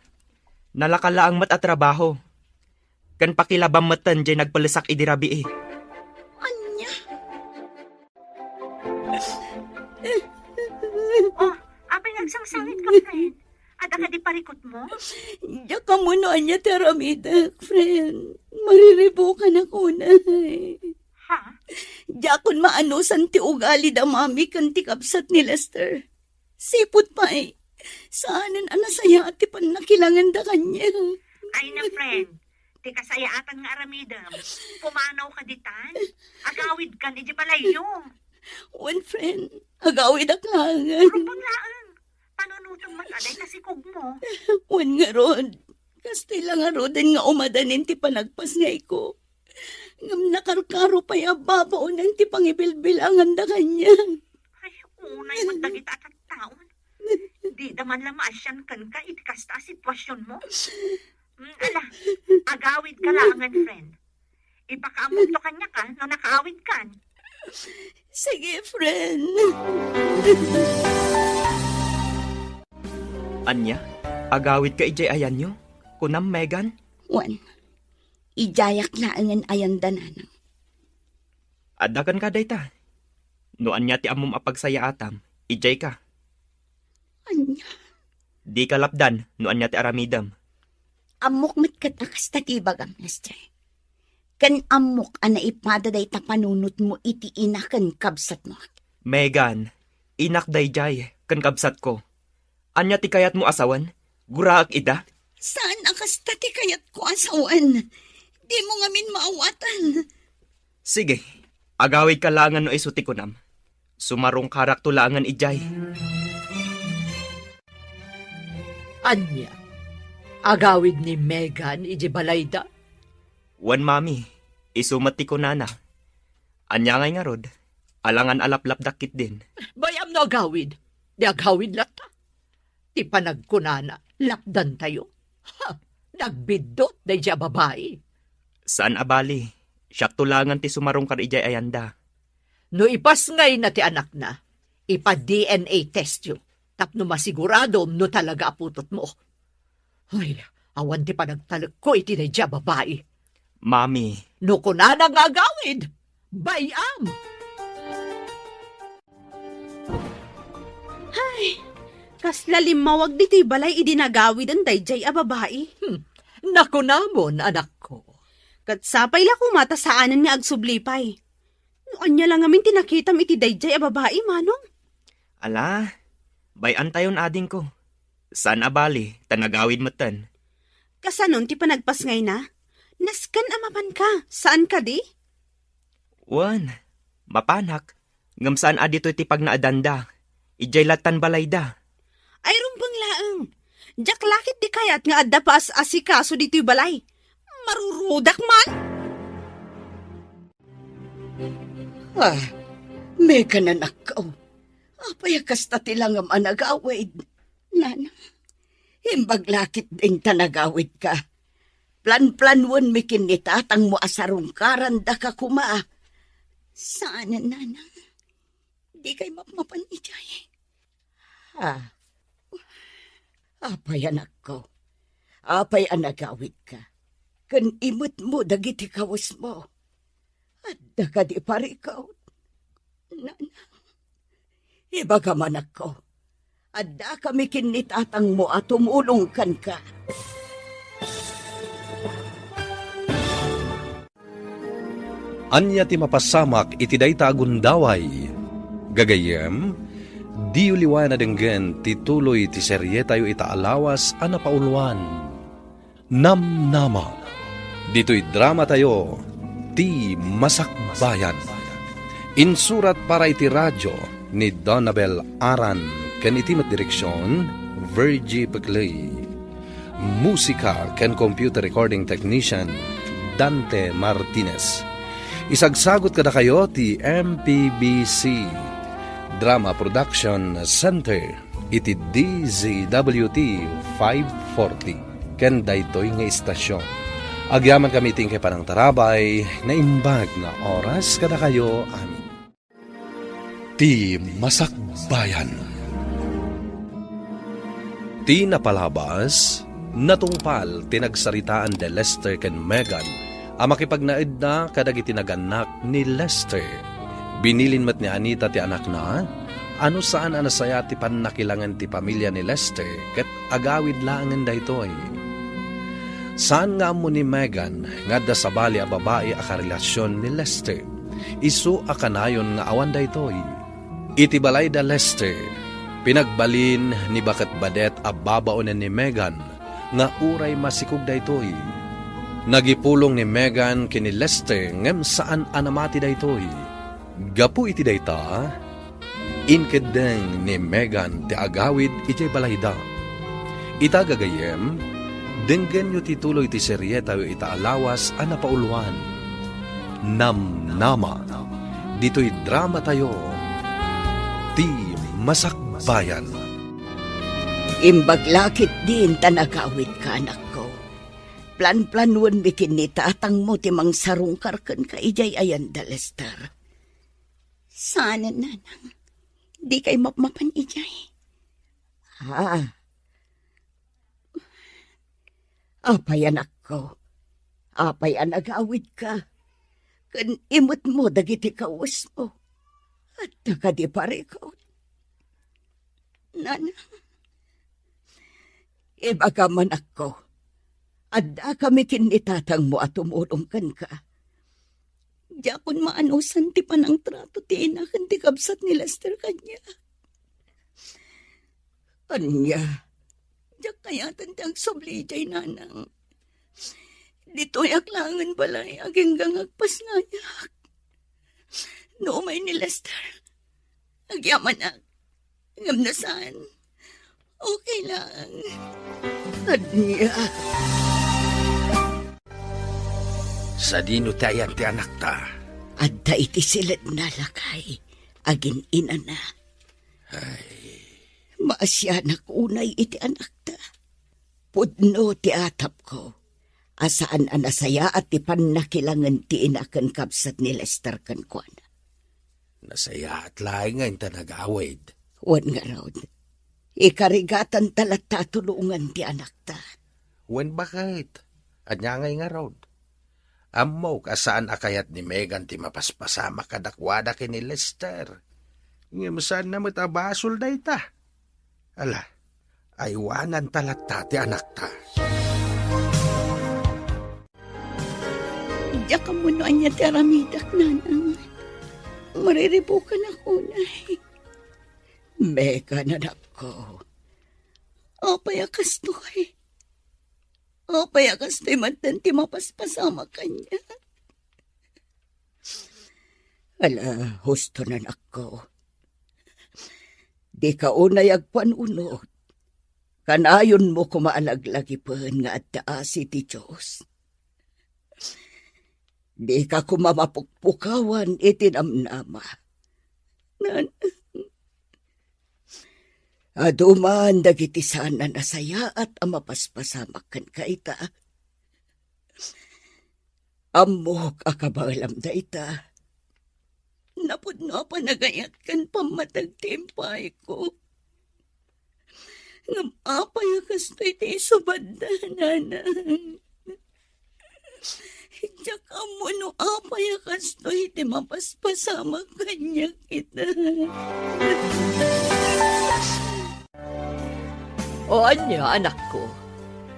Nalaka laeng met a trabaho. Ken pakilabam metten diay nagpellesak idi rabii. Ania? Oh, apay nga agsangsangit ka, friend? Adda kadi parikutmo? Diak ammo no ania ti aramidek, friend. Mariribukanak unay. Ha? Diakon maanusan ti ugali da Mami ken ti kabsat ni Lester. Sipud pay, saanen a nasayaat ti pannakilanganda kaniak. Ay na, friend. Ti kasayaatan nga aramidem, pumanaw ka ditan. Agawid kan iti balayyo. Wen, friend, agawidak laengen. Rumbeng laeng. Panunotem met a dayta sikogmo. Wen ngarud, kasta la ngaruden nga umadanin ti panagpasngayko. Ngem nakarkaro pay a babaonen ti pangibilbilanganda kaniak. Ay, unay met dagita a tattaon. Dida man la maasian kenka iti kasta a situasionmo. Mm, ala, agawid ka laengen, friend. Ipakaammoto kaniak, a, no nakaawid kan. Sige, friend. Ania? Agawid ka idiay ayanyo? Kunam, Megan? Wen, idiayak laengen ayanda, nanang. Adda kenka dayta. No ania ti ammom a pagsayaatam, idiay ka. Ania? Dika lapdan no ania ti aramidem. Ammok met ket a kasta ti ibagam, Lester. Ken ammok a naipada dayta panunotmo iti ina ken kabsatmo. Megan, inak daydiay ken kabsatko. Ania ti kayatmo a sawen? Guraek ida? Saan a kasta ti kayatko a sawen. Dimo ngamin maawatan. Sige, agawidka laengen no isu ti kunam. Sumarungkarakto laengen idiay. Ania? Agawid ni Megan iti balayda? Wen, Mami, isu met ti kunana. Ania ngay ngarud? Alangan a laplapdak ketdin. Bay-am no agawid. Di agawid latta. Ti panagkunana, lapdantayo. Ha! Nagbiddut daydiay a babai. Saan a bali, siakto laengen ti sumarungkar idiay ayanda. No ipasngayna ti anakna, ipa-D N A testyo, tapno masiguradom no talaga a putotmo. Ay, awan ti panagtalekko iti daydiay a babai. Mami. No kunana nga agawid, bay-am! Ay, kasla limmawag ditoy balay idi nagawiden daydiay a babai. Hmm, nakunamon, anakko. Ket sapay la koma ta saanen nga agsubli pay. No ania la ngamin ti nakitam iti daydiay a babai, Manong? Ala, bay-antayon, adingko. Saan a bali, ta nagawid metten. Kasanon ti panagpasngayna? Nasken a mapanka, saan kadi? Wen, mapanak, ngem saan a ditoy ti pagnaedanda. Idiay lattan balayda. Ay, rumbeng Diak la ketdi kayat nga adda paas-asikaso ditoy balay. Marurudak man! Ah, Megan, anakko. Apay a kasta ti langam a nagawid? Nanang, imbag la ketdin ta nagawidka. Planplanuenmi ken ni tatangmo a sarungkarandaka koma. Saanen, Nanang. Dikay mapmapan idiay. Ah, apay, anakko? Apay a nagawidka? Ken imetmo dagiti kawesmo. Adda kadi parikut? Nanang, ibagam, anakko. Addakami ken ni tatangmo a tumulong kenka. Ania ti mapasamak iti dayta a gundaway? Gagayyem, diyo liwayan a denggen ti tuloy ti serietayo ita a lawas a napauloan, Namnama. Ditoy dramatayo, Ti Masakbayan. Insurat para iti radio ni Donabel Aran ken iti met direksion, Virgie Peclay. Musika ken computer recording technician, Dante Martinez. Isagsagut kadakayo ti M P B C Drama Production Center iti D Z W T five forty ken daytoy nga istasyon. Agyamankami iti inkay panangtarabay, naimbag nga oras kadakayo amin. Ti Masakbayan. Ti napalabas, natungpal ti nagsaritaan da Lester ken Megan a makipagnaedda kadagiti nagannak ni Lester. Binilin met ni Anita ti anakna a no saan a nasayaat ti pannakilangen ti pamilia ni Lester ket agawid laengen daytoy. Saan nga ammo ni Megan nga adda sabali a babai a karelasion ni Lester. Isu a kanayon nga awan daytoy. Iti balay da Lester, pinagbalin ni Baket Badet a babaonen ni Megan nga uray masikog daytoy. Nagipulong ni Megan ken ni Lester ngem saan a namati daytoy. Gapu iti dayta, inkeddeng ni Megan ti agawid idiay balayda. Ita gagayyem, denggenyo ti tuloy ti serietayo ita a lawas a napauloan, Namnama, ditoy dramatayo, Ti Masakbayan. Imbag la ketdin ta nagawidka, anakko. Planplanuenmi ken ni tatangmo ti mangsarungkar kenka idiay ayan da Lester. Saanen, Nanang. Dikay mapmapan idiay. Ah. Apay, anakko? Apay a nagawidka? Ken imetmo dagiti kawesmo. Adda kadi parikut? Nanang, ibagam, anakko, addakami ken ni tatangmo a tumulong kenka. Diakon maanusan ti panangtrato ti ina ken ti kabsat ni Lester kaniak. Ania? Diak kayaten ti agsubli idiay, Nanang. Ditoyak laengen balay agingga nga agpasngayak. No umay ni Lester, agyamanak. Ngem no saan, okay lang. Ania? Sadino ti ayan ti anakta? Adda iti siledna, lakay. Agin-inana. Ay. Maasianak unay iti anakta. Pudno ti atapko a saan a nasayaat ti pannakilangen ti ina ken kabsat ni Lester kenkuana. Nasayaat laengen ta nagawid. Wen ngarud, ikarigatanta latta a tulongan ti anakta. Wen baket, ania ngay ngarud? Ammok a saan a kayat ni Megan ti mapaspasamak kadakuada ken ni Lester. Ngem saanna met a basol dayta. Ala, aywananta latta ti anakta. Diak ammo no ania ti aramidak, Nanang. Mariribukanak unay. Megan, anakko. Apay a kastoy? Apay a kastoy met ti mapaspasamak kaniak? Ala, husto, anakko. Dika unay agpanunot. Kanayonmo koma a laglagipen nga adda asi ti Dios. Dika koma mapukpukawan iti namnama. Nan-, Adu man dagiti saan a nasayaat a mapaspasamak kenka ita. Ammok a kabaelam dayta. Napudno a panagayat ken pammateg ti impayko. Ngem apay a kastoy ti isubadda, nanang? Diak ammo no apay a kastoy ti mapaspasamak kaniak ita. O ania, anakko?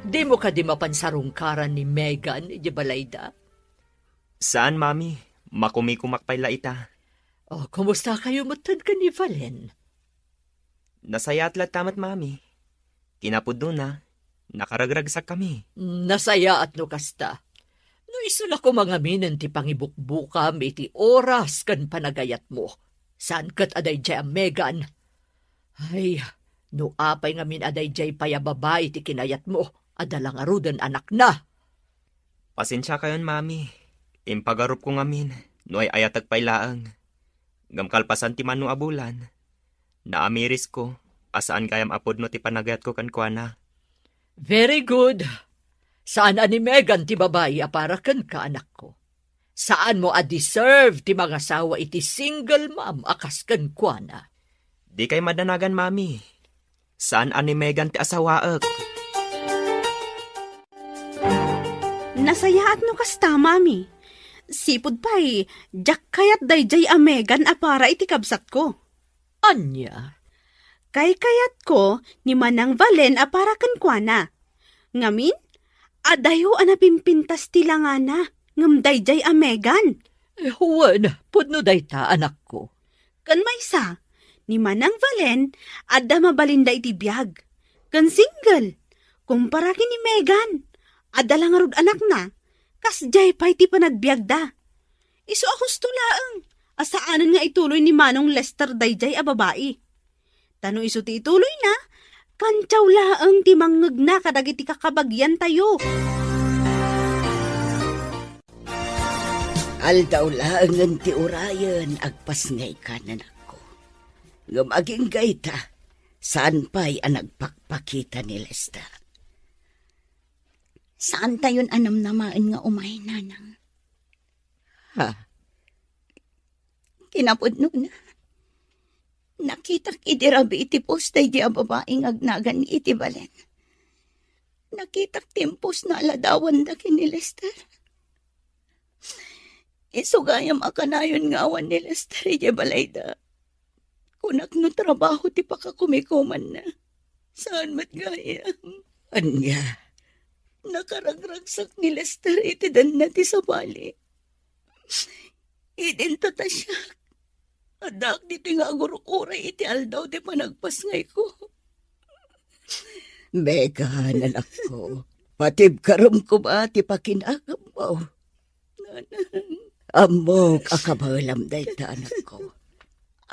Dimo kadi mapan sarungkaran ni Megan iti balayda? Saan, Mami. Makumikumak pay la ita. O, kumusta kayo metten ken ni Valen? Nasayaat latta met, Mami. Kinapudnona, nakaragragsakkami. Nasayaat no kasta. No isu la koma ngaminen ti pangibukbukam iti oras ken panagayatmo, saan ket a daydiay a Megan. Ay, no apay ngamin a daydiay pay a babai ti kinayatmo, adda la ngaruden anakna. Pasensiakayon, Mami. Impagarupko ngamin no ay-ayatek pay laeng. Ngem kalpasan ti mano a bulan, naamirisko a saan gayam a pudno ti panagayatko kenkuana. Very good. Saan a ni Megan ti babai a para kenka, anakko. Saanmo a deserve ti mangasawa iti single mom a kas kenkuana. Dikay madanagan, Mami. Saan a ni Megan ti asawaek. Nasayaat no kasta, Mami. Sipud pay, diak kayat daydiay a Megan a para iti kabsatko. Ania? Kaykayatko ni Manang Valen a para kenkuana. Ngamin, adayo a napimpintas ti langana, ngem daydiay a Megan. Eh, wen, pudno dayta, anakko. Ken maysa, ni Manang Valen, adda mabalinda iti biag. Ken single, kumpara ken ni Megan, adda la ngarud anakna, kasdiay pay ti panagbiagda. Isu a husto laeng a saanen nga ituloy ni Manong Lester daydiay a babai. Ta no isu ti ituloyna, kantiaw laeng ti mangngegna kadagiti kakabagiantayo. Aldaw laengen ti urayen, agpasngayka, nanakko. Ngem agingga ita, saan pay a nagpakpakita ni Lester. Saantayon a namnamaen nga umay, nanang. Ha? Kinapudnona, nakitak idi rabii ti post daydi a babai nga agnagan iti balen. Nakitak ti imposna a ladawanda ken ni Lester. Isu gayam a kanayon nga awan ni Lester idiay balayda. Kunak no trabaho ti pakakumikumanna. Saan met gayam. Ania? Nakaragragsak ni Lester iti danna ti sabali. Idinto ta siak, addaak ditoy nga agur-uray iti aldaw ti panagpasngayko. Megan, anakko, patibkarem koma ti pakinagammo. Nanang. Ammok a kabaelam dayta, anakko.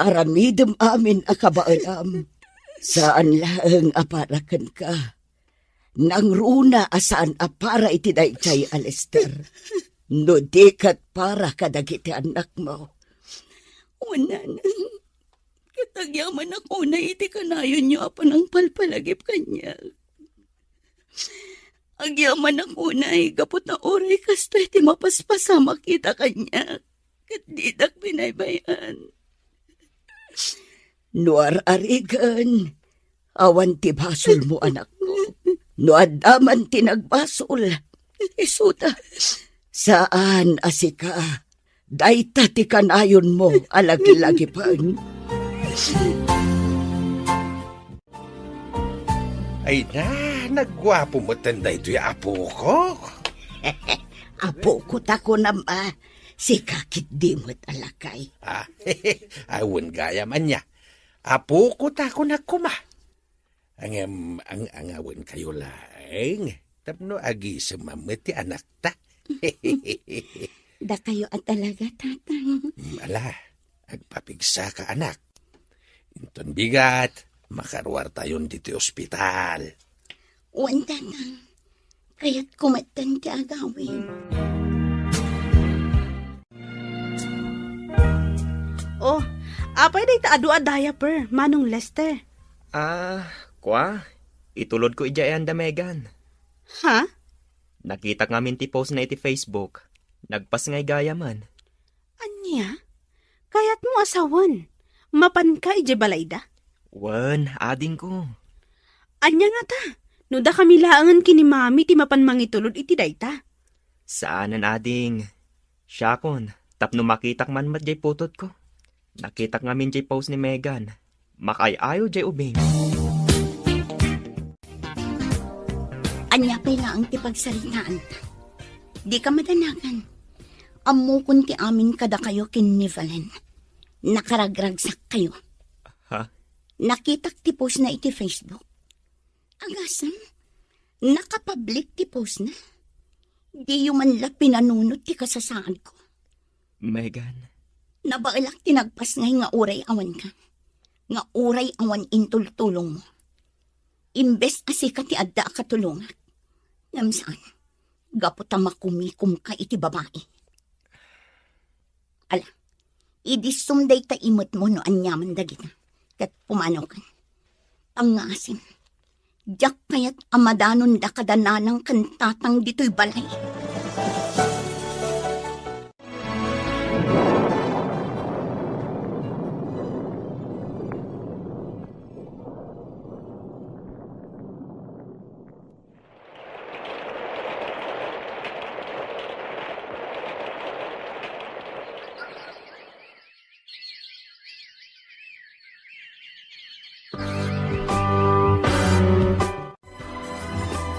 Aramidem amin a kabaelam. Saan laeng a para kenka. Nangruna a saan a para iti daydiay a Lester. No di ket para kadagiti annakmo. Wen, nanang. Ket agyamanak unay iti kanayonyo a panangpalpalagip kaniak. Agyamanak unay gapu ta uray kastoy ti mapaspasamak ita kaniak, ket didak binaybay-an. No ar-arigen, awan ti basolmo, anakko. No adda man ti nagbasol, isuda. Saan a sika. Dayta ti kanayonmo a lagilagipen. Ay na, nagguapo metten daytoy a apoko. Apoko ta kunam a, sika ketdi met a lakay. Ah, awan gayam ania. Apoko ta kunak koma. Ngem, ang-angawenkayo laeng tapno agisem met ti anakta. Dakayo a talaga, Tatang. Mm, ala, agpapigsaka, anak. Inton bigat, Makaruartayon ditoy ospital. Wen, Tatang. Kayatko metten ti agawid. Oh, apay dayta adu a diaper, Manong Lester? Ah, kua, itulodko idiay anda, Megan. Ha? Nakitak ngamin ti post na iti Facebook. Nagpasngay gayamen. Ania? Kayatmo a sawen? Mapanka idiay balayda? Wen, adingko. Ania ngata? No dakami laengen ken ni Mami ti mapan mangitulod iti dayta? Saanen, ading. Siakon, tapno makitak man met diay putotko. Nakitak ngamin diay post ni Megan. Makaay-ayo diay ubing. Ania pay laeng ti pagsaritaanta? Dika madanagan. Ammokon ti amin kadakayo ken ni Valen. Nakaragragsakkayo. Ha? Nakitak ti post na iti Facebook. Agasem, nakapablik ti post na. Diyo man la pinanunot ti kasasaadko. Megan. Nabaelak ti nagpasngay nga uray awanka. Nga uray awan intultulongmo. Imbes a sika ti adda a katulongak. Ngem saan, gapu ta makumikomka iti babai. Ala, idissum dayta imetmo no aniaman dagita, ket pumanokan. Pangngaasim, diak kayat a madanonda kada nanang ken tatang ditoy balay.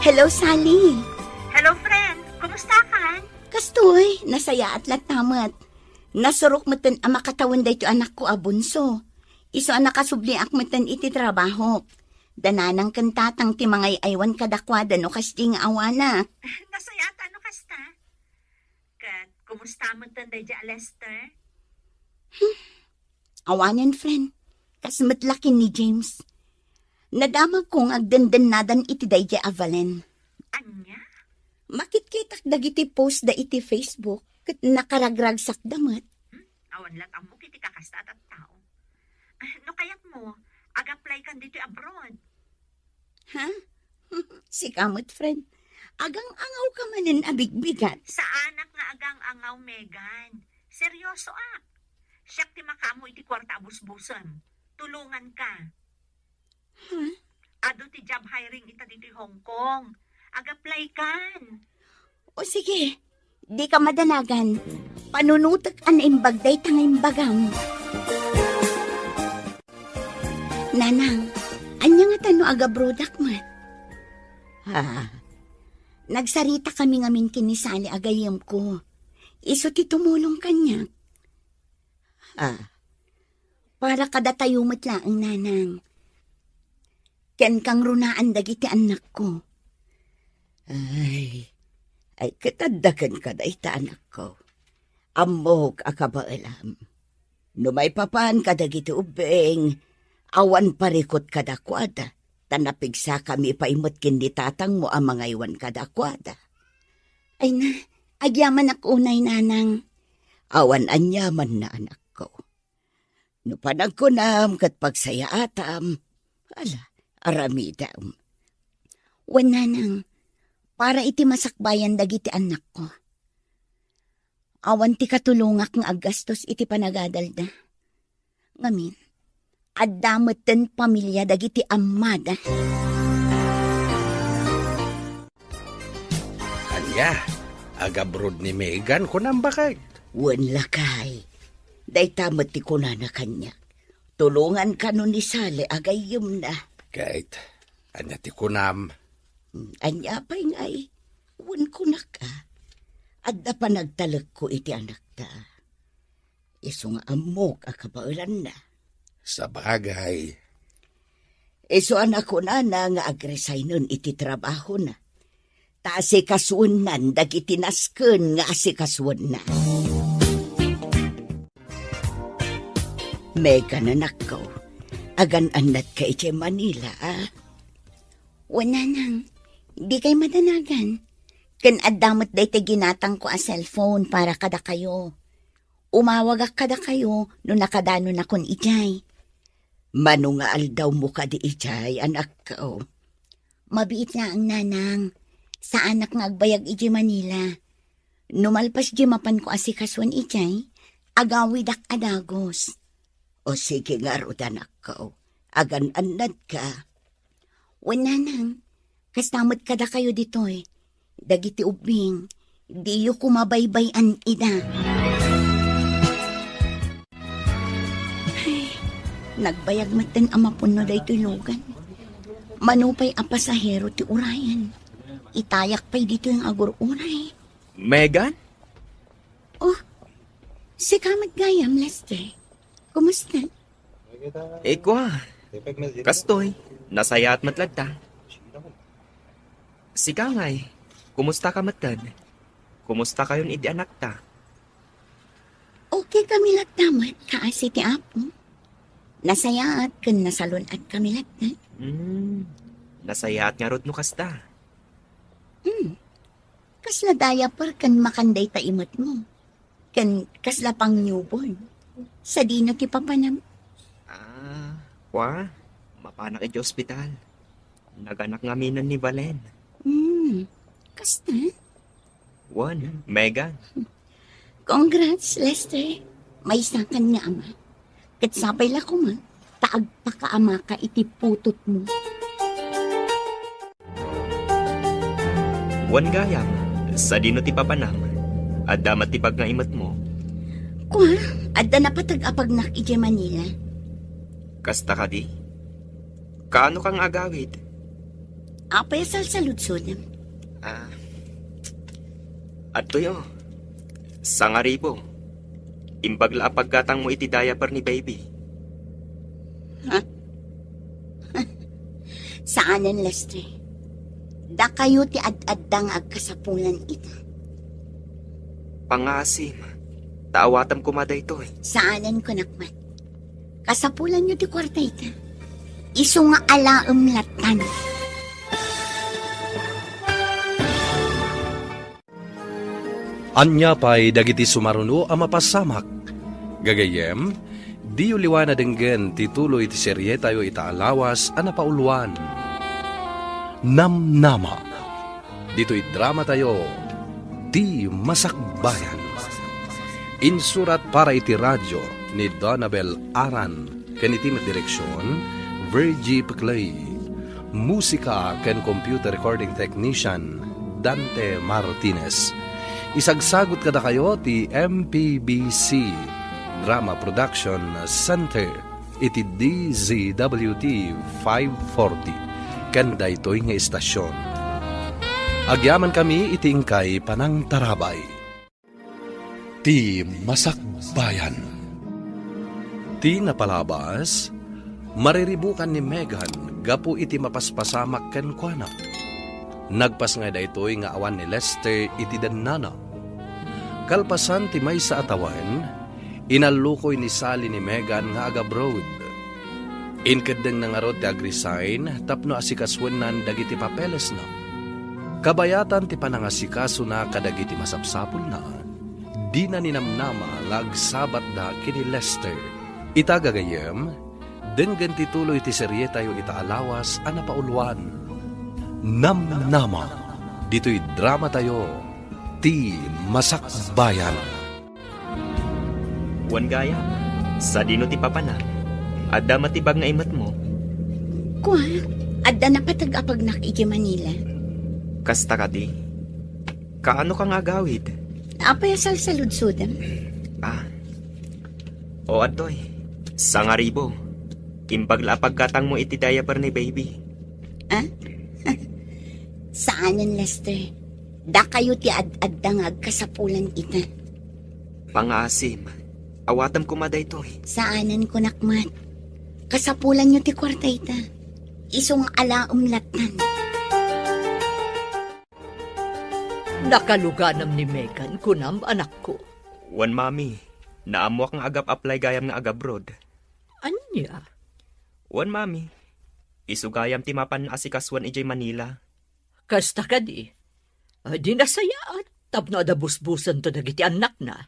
Hello, Sally. Hello, friend. Kumusta ka? Kastoy, nasayaat latta met. Nasurok metten a makatawen daytoy anakko a bunso. Isu a nakasubliak metten iti trabahok. Da nanang ken tatang ti mangay-aywan kadakuada no kasdi nga awanak. Nasayaat no kasta. Ket kumusta metten daydiay a Lester? Hmm. Awanen, friend. Kas met la ken ni James. Nadamagko nga agdendennadan iti daydiay a Valen. Ania? Makitkitak dagiti post da iti Facebook ket nakaragragsakda met. Hmm? Awan lat ammok iti kakasta a tattao. Ah, no kayatmo, ag-apply kan ditoy abroad. Ha? Sika met, friend. Agang-angawka manen a bigbigat. Saanak nga agang-angaw, Megan. Seryosoak. Siak ti makaammo iti kuarta a busbusem. Tulonganka. Ha? Adu ti job hiring ita ditoy Hong Kong. Ag-apply kan. O sige, dika madanagan. Panunotek a naimbag dayta nga imbagam. Nanang, ania ngata no agabrodak met? Ah, nagsarita kami ngamin ken ni Sally a gayyemko. Isu ti tumulong kaniak. Ah, para kadatayo met laeng, Nanang. Ken kangrunaan dagiti annakko. Ay, ay, ket adda kenka dayta, anakko. Ammok a kabaelam. No maipapan kadagiti ubbing, awan parikut kadakuada, ta napigsakami pay met ken ni tatangmo a mangaywan kadakuada. Ay na, agyamanak unay, Nanang. Awan aniamanna, anakko. No panagkunam ket pagsayaatam, ala, aramidem. Wen, Nanang, para iti masakbayan dagiti annakko. Awan ti katulongak nga aggastos iti panagadalda. Ngamin, adda metten pamilia dagiti ammada. Ania? Agabroad ni Megan, kunam, baket? Wen, lakay. Dayta met ti kunana kaniak. Tulongan kano ni Sally a gayyemna. Ket, ania ti kunam? Hmm, ania pay ngay? Wen, kunak a. Adda panagtalekko iti anakta. Isu nga ammok a kabaelanna. Sabagay. Isu a nakunana nga agresignen iti trabahona. Ta asikasuennan dagiti nasken nga asikasuenna. Megan, anakko, agan-annadka idiay Manila, a? Wen, nanang, dikay madanagan. Ken adda met daytoy ginatangko a cellphone para kadakayo. Umawagak kadakayo no nakadanonakon idiay. Mano nga aldawmo kadi idiay, anakko? Mabiit laeng, nanang. Saanak nga agbayag idiay Manila. No malpas diay mapanko asikasuen idiay, agawidak a dagus. O sige ngarud, anakko. Agan-annadka. Wen, nanang, kasta met kadakayo ditoy. Dagiti ubbing, diyo koma baybay-an ida. Ay, nagbayag metten a mapunno daytoy lugan. Mano pay a pasahero ti urayen? Itayak pay ditoy nga agur-uray. Megan? Oh, sika met gayam, Lester. Kumusta? Ikwa, kastoy, nasayaat met latta. Sika ngay, kumusta ka metten? Kumusta kayon idi anakta? Okay kami latta met, kaasi ti Apo. Nasayaat ken nasalun-at kami latta. Hmm, nasayaat ngarud no kasta. Hmm, kasla diaper ken makan dayta imetmo. Ken kasla pang newborn. Sadino ti papanam? Ah, kwa, mapanak iti ospital. Naganak ngaminen ni Valen. Hmm, kasta? Wen, Megan. Congrats, Lester. Maysakan nga ama. Ket sapay la koma, ta agpakaamaka iti putotmo. Wen gayam, sadino ti papanam? Adda met ti pagngaimetmo? Kua, adda napateg a pagnak idiay Manila. Kasta kadi? Kaano ka nga agawid? Apay a salsaludsodem? Ah, adtoy, oh. Sangaribo. Imbag la a paggatangmo iti diaper ni baby. Ha? Saanen, Lester. Dakayo ti ad-adda nga agkasapulan ita. Pangaasim, ta awatem koma daytoy. Saanen, kunak met. Kasapulanyo ti kuarta ita. Isu nga alaem lattan. Ania pay dagiti sumaruno a mapasamak? Gagayyem, diyo liwan a denggen ti tuloy ti serietayo ita a lawas a napauluan, Namnama. Ditoy dramatayo, Ti Masakbayan. Insurat para iti radio ni Donabel Aran ken iti met direksion, Virgie Peclay. Musika ken computer recording technician, Dante Martinez. Isagsagut kadakayo ti M P B C Drama Production Center iti D Z W T five forty ken daytoy nga istasyon. Agyamankami iti inkay panangtarabay. Ti Masakbayan. Ti napalabas, mariribukan ni Megan gapu iti mapaspasamak kenkuana. Nagpas nga daytoy nga awan ni Lester iti dennana. Kalpasan ti maysa a tawen, inallukoy ni Sally ni Megan nga agabroad. Inkeddengna ngarud ti agresign tapno asikasuennan dagiti papelesna. Kabayatan ti panangasikasona kadagiti masapsapulna, dina ninamnama nga agsabatda ken ni Lester. Ita gagayyem, denggen ti tuloy ti serietayo ita a lawas a napauluan, Namnama, ditoy dramatayo, Ti Masakbayan. Wen gayam, sadino ti papanam? Adda met ti pagngaimetmo? Kua, adda napateg a pagnak iti Manila. Kasta kadi? Kaano ka nga agawid? Apay a salsaludsodem? Ah. O, adtoy. Sangaribo. Imbag la a paggatangmo iti diaper ni baby. Ah? Saanen, Lester. Dakayo ti ad-adda nga agkasapulan ita. Pangaasim, awatem koma daytoy. Saanen, kunak met. Kasapulanyo ti kuarta ita. Isu nga alaem lattan. Nakaluganam ni Megan, kunam, anakko? Wen, Mami. Naammoak nga agap-apply gayam nga agabroad. Ania? Wen, Mami. Isu gayam ti mapan asikasuan idiay Manila. Kasta kadi, a, di nasayaat tapno adda busbusanto dagiti annakna.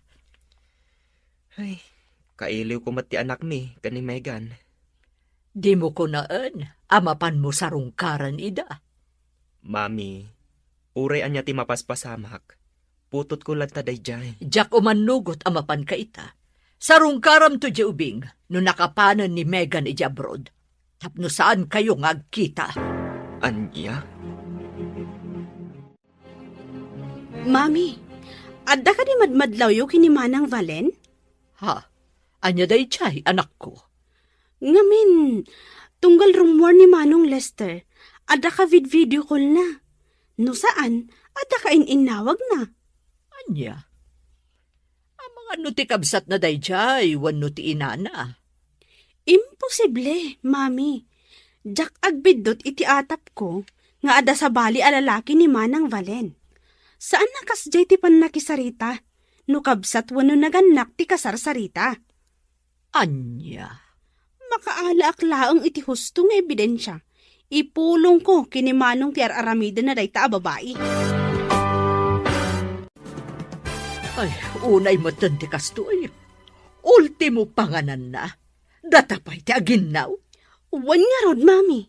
Ay, kailiwko met ti anakmi ken ni Megan. Dimo kunaen a mapanmo sarungkaran ida. Mami, uray ania ti mapaspasamak, putotko latta daydiay. Diak umannugot a mapanka ita. Sarungkaramto diay ubing no nakapanen ni Megan idiay abroad. Tapno saankayo nga agkita. Ania? Mami, adda kadi madmadlawyo ken ni Manang Valen? Ha? Ania daydiay, anakko? Ngamin, tunggal rummuar ni Manong Lester, adda ka vid-video call na. No saan, adda ka in-innawag na. Ania? Amangan no ti kabsatna daydiay wenno ti inana? Imposible, Mami. Diak agbiddut iti atapko nga adda sabali a lalaki ni Manang Valen. Saan a kasdiay ti pannakisarita, no kabsat wenno nagannak ti kasarsarita. Ania? Makaalaak laeng iti husto nga ebidensia. Ipulongko ken ni Manong ti ar-aramidenna dayta a babai. Ay, unay metten ti kastoy. Ultimo pangananna. Data pay ti aginnaw. Wen ngarud, Mami.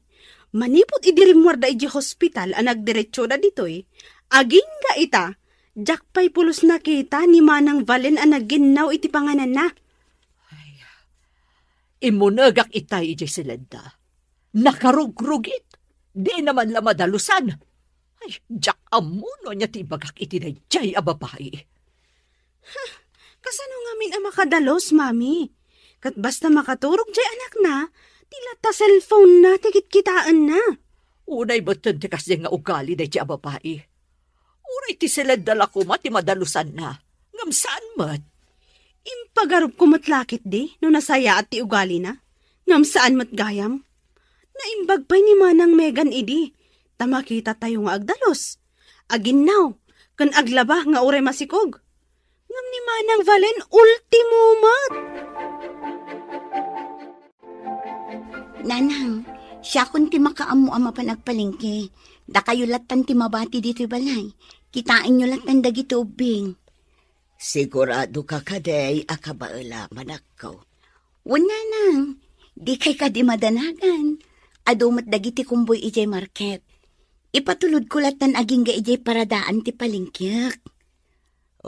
Manipud idi rimmuarda idiay hospital a nagdiretsoda ditoy, agingga ita, diak pay pulos nakita ni Manang Valen a nagginnaw iti pangananna. Ay, immunegak itay idiay siledda. Nakarugrugit. Dina man la madalusan. Ay, diak ammo no ania ti ibagak iti daydiay a babai. Huh, kasano ngamin a makadalus, Mami? Ket basta makaturog diay anakna, ti latta cellphone-na ti kitkitaenna. Unay metten ti kasdiay nga ugali daydiay a babai. Uray ti siledda la koma ti madalusanna, ngem saan met. Impagarupko met la ketdi no nasayaat ti ugalina, ngem saan met gayam. Naimbag pay ni Manang Megan idi, ta makitatayo nga agdalus, aginnaw, ken aglaba nga uray masikog. Ngem ni Manang Valen, ultimo met. Nanang, siakon ti makaammo a mapan agpalengke. Dakayo lattan ti mabati ditoy balay. Kitaenyo lattan dagiti ubbing. Siguradoka kadi a kabaelam, anakko? Wen, nanang, dikay kadi madanagan. Adu met dagiti kumboy idiay market. Ipatulodko lattan agingga idiay paradaan ti palengkek.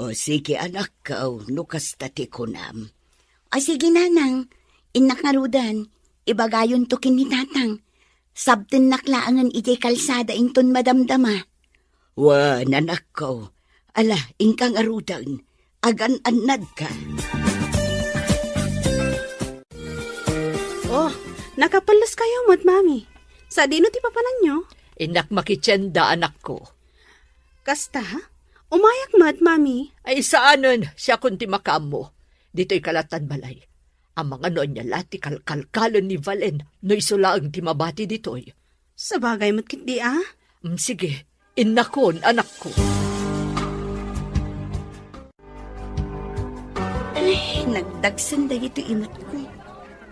O, sige, anakko, no kasta ti kunam. O, sige, nanang. Innak ngaruden, ibagayonto ken ni tatang. Sabtennak laengen idiay kalsada inton madamdama. Wen, anakko. Ala, inka ngaruden. Agan-annadka. Oh, nakapelleskayo met, Mami. Sadino ti papananyo? Innak makitienda, anakko. Kasta? Umayak met, Mami. Ay, saanen, siakon ti makaammo. Ditoy ka lattan balay. Amangan no ania la ti kalkalkalen ni Valen no isu laeng ti mabati ditoy. Sabagay met ketdi a. Mm, sige, innakon, anakko. Ay, nagdagsen dagitoy imatko.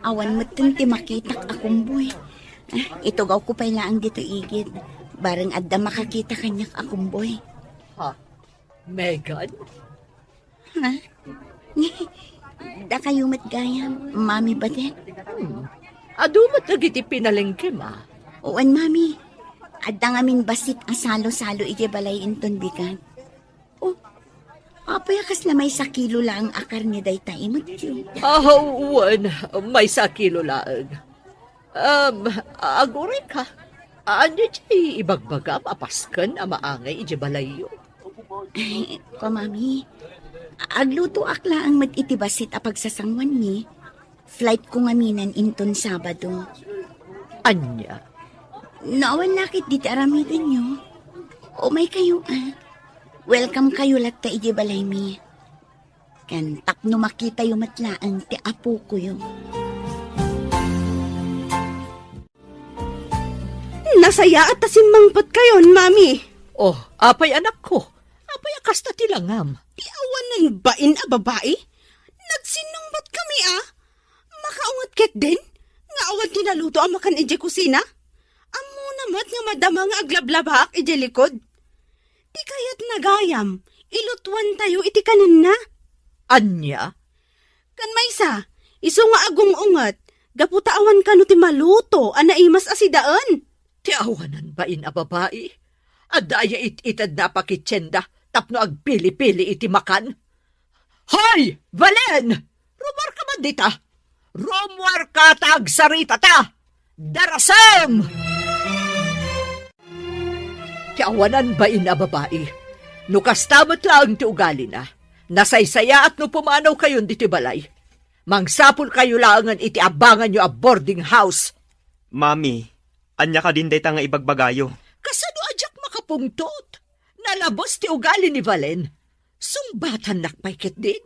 Awan metten ti makitak a kumboy. Ah, itugawko pay laeng ditoy igid. Bareng adda makakita kaniak a kumboy. Ha? Megan? Ha? Dakayo met gayam, Mami Badet? Hmm. Adu met dagiti pinalengkem a? Wen, Mami. Adda ngamin bassit a salo-salo idiay balay inton bigat. Oh, apay a kasla maysa kilo laeng a karne dayta imatyo? Ah, wen, maysa kilo laeng. Um, aguray ka. Ania ti ibagbagam a pasken a maangay idiay balayyo? Ay, ko, Mami, aglutoak laeng met iti bassit a pagsasanguanmi. Flightko ngaminen inton Sabado. Ania? No awan la ketdi ti aramidenyo, umaykayo a. Welcome kayo latta idiay balaymi. Ken tapno makitayo met laeng ti apokoyo. Nasayaat ta simmangpetkayon, Mami. Oh, apay, anakko? Apay a kasta ti langam? Ti awanen bain a babai? Nagsinnungbatkami a. Makaunget ketdin nga awan ti naluto a makan idiay kusina? Ammona met nga madama nga aglablabaak idiay likod. Ti kayatna gayam, ilutuantayo iti kaninna. Ania? Ken maysa, isu nga agung-unget, gapu ta awan kano ti maluto a naimas a sidaen. Ti awanan bain a babai, adda aya it-itedna a pakitienda tapno agpili-pili iti makan? Hoy, Valen! Rumuarka man dita! Rumuarka ta agsaritata! Darasem! Ti awanan bain a babai, no kasta met laeng ti ugalina, nasaysayaat no pumanawkayon ditoy balay. Mangsapulkayo laengen iti abanganyo a boarding house. Mami, ania kadin dayta nga ibagbagayo? Kasano a diak makapungtot? Nalabes ti ugali ni Valen. Sungbatannak pay ketdin.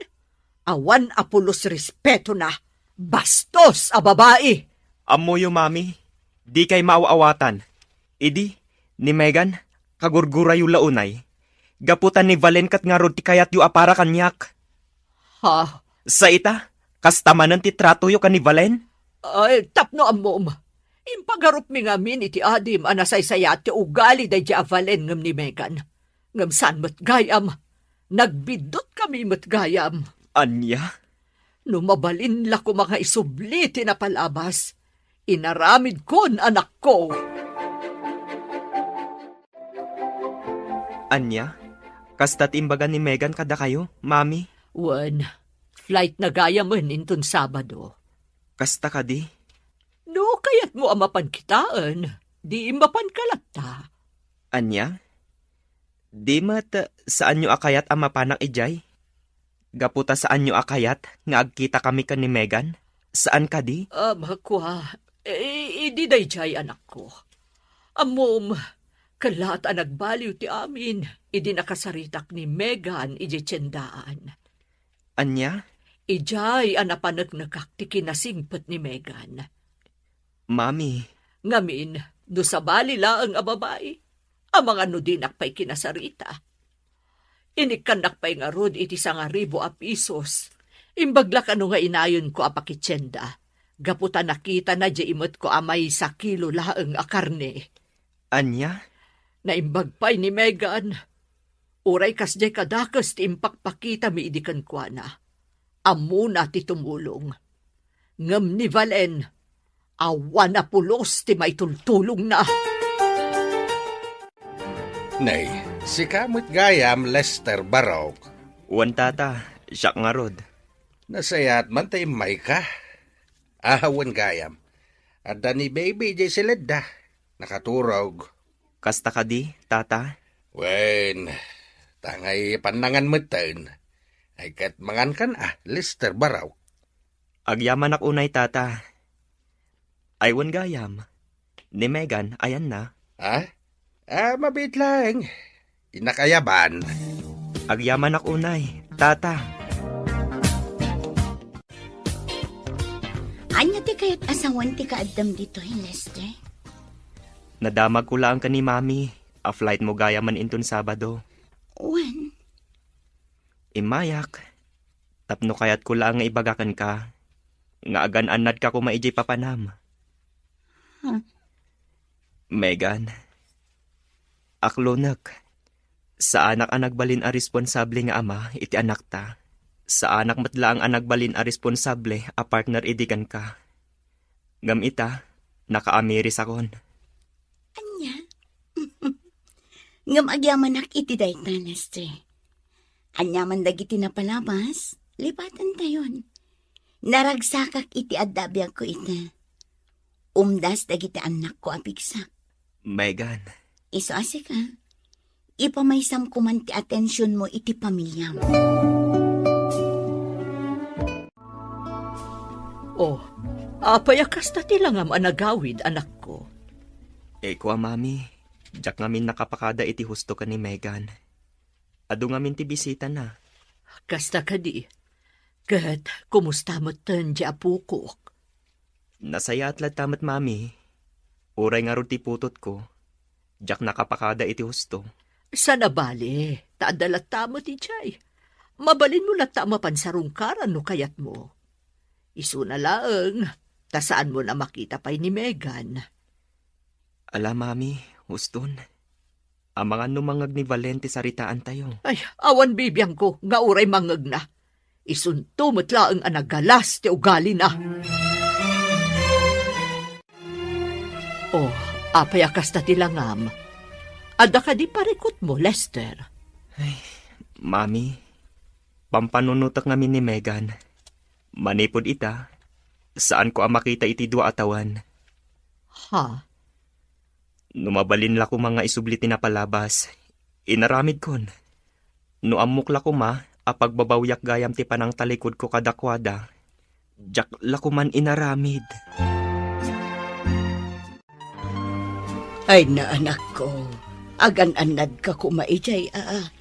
Awan a pulos respetona. Bastos a babai! Ammoyo, Mami. Dikay maaw-awatan. Idi, ni Megan, kagurgurayo la unay. Gapu ta ni Valen ket ngarud ti kayatyo a para kaniak. Ha? Sa ita, kasta manen ti tratoyo ken ni Valen? Ay, tapno ammom. Impagarupmi ngamin iti adim a nasaysayaat ti ugali daydiay a Valen ngem ni Megan. Ngem saan met gayam. Nagbiddutkami met gayam. Ania? No mabalin la koma nga isubli ti napalabas, inaramidkon, anakko. Ania? Kasta ti imbaga ni Megan kadakayo, Mami? Wen, flight na gayamen inton Sabado. Kasta kadi? No kayatmo a mapan kitaen, di mapanka latta. Ania? Di met saanyo a kayat a mapanak idiay? Gapu ta saanyo a kayat nga agkitakami ken ni Megan? Saan kadi? Ah, makua. Eh, idi daydiay, anakko. Ammom, kellaat a nagbaliw ti amin idi nakasaritak ni Megan idiay tiendaan. Ania? Idiay a napaneknekak ti kinasingpet ni Megan. Mami. Ngamin, no sabali laeng a babai, amangan no dinak pay kinasarita. Inikkannak pay ngarud iti sangaribu a pisos. Imbag la kano nga inayonko a pakitienda, gapu ta nakitana diay imetko a maysa kilo laeng a karne. Ania? Naimbag pay ni Megan. Uray kasdiay kadakes ti impakpakitami idi kenkuana. Ammona ti tumulong. Ngem ni Valen, awan a pulos ti maitultulongna. Nay, sika met gayam, Lester Barok. Wen, tata, siak ngarud. Nasayaat man ta immayka. Awan gayam. Adda ni baby idiay siledda. Nakaturog. Kasta kadi, tata? Wen, tangay pannangan metten. Ay ket mangankan a, Lester Barok. Agyamanak unay, tata. Ay wen gayam. Ni Megan, ayanna? Ha? Ah, mabiit laeng. Innak ayaban. Agyamanak unay, tata. Ania ti kayat a sawen ti kaaddam ditoy, Lester? Nadamagko laeng ken ni Mami a flight mo gayamen inton Sabado. Wen? Immayak, tapno kayatko laeng nga ibaga kenka nga agan-annadka koma idiay papanam. Huh? Megan, aklonek, saanak a nagbalin a responsable nga ama iti anakta. Saanak met laeng a nagbalin a responsable a partner idi kenka. Ngem ita, nakaamirisakon. Ania? Ngem agyamanak iti dayta, Lester. Aniaman dagiti napalabas, lipatantayon. Naragsakak iti adda a biagko ita. Umdas dagiti annakko a pigsak. Megan. Isu a sika, ipamaysam koman ti atensionmo iti pamiliam. Oh, apay a kasta ti langam a nagawid, anakko? Eko a, Mami, diak ngamin nakapakada iti husto ken ni Megan. Adu ngamin ti bisitana. Kasta kadi. Ket kumusta metten ti apokok? Nasayaat latta met, Mami. Uray ngarud ti putotko, diak nakapakada iti husto. Saan a bale, ta adda latta met idiay. Mabalinmo latta a mapan sarungkaran no kayatmo. Isuna laeng, Ta saanmon a makita pay ni Megan. Ala, Mami, uston. Amangan no mangngeg ni Valen ti saritaantayo. Ay, awan bibiangko nga uray mangngegna. Isunto met laeng a nagalas ti ugalina. Oh, apay a kasta ti langam? Adda kadi parikutmo, Lester? Ay, Mami, pampanunotek ngamin ni Megan. Manipud ita, saanko a makita iti dua a tawen. Ha? No mabalin la koma nga isubli ti napalabas, inaramidkon. No ammok la koma a pagbabawiak gayam ti panangtalikudko kadakuada, diak la koman inaramid. Ay na, anakko, agan-annadka koma idiay, a,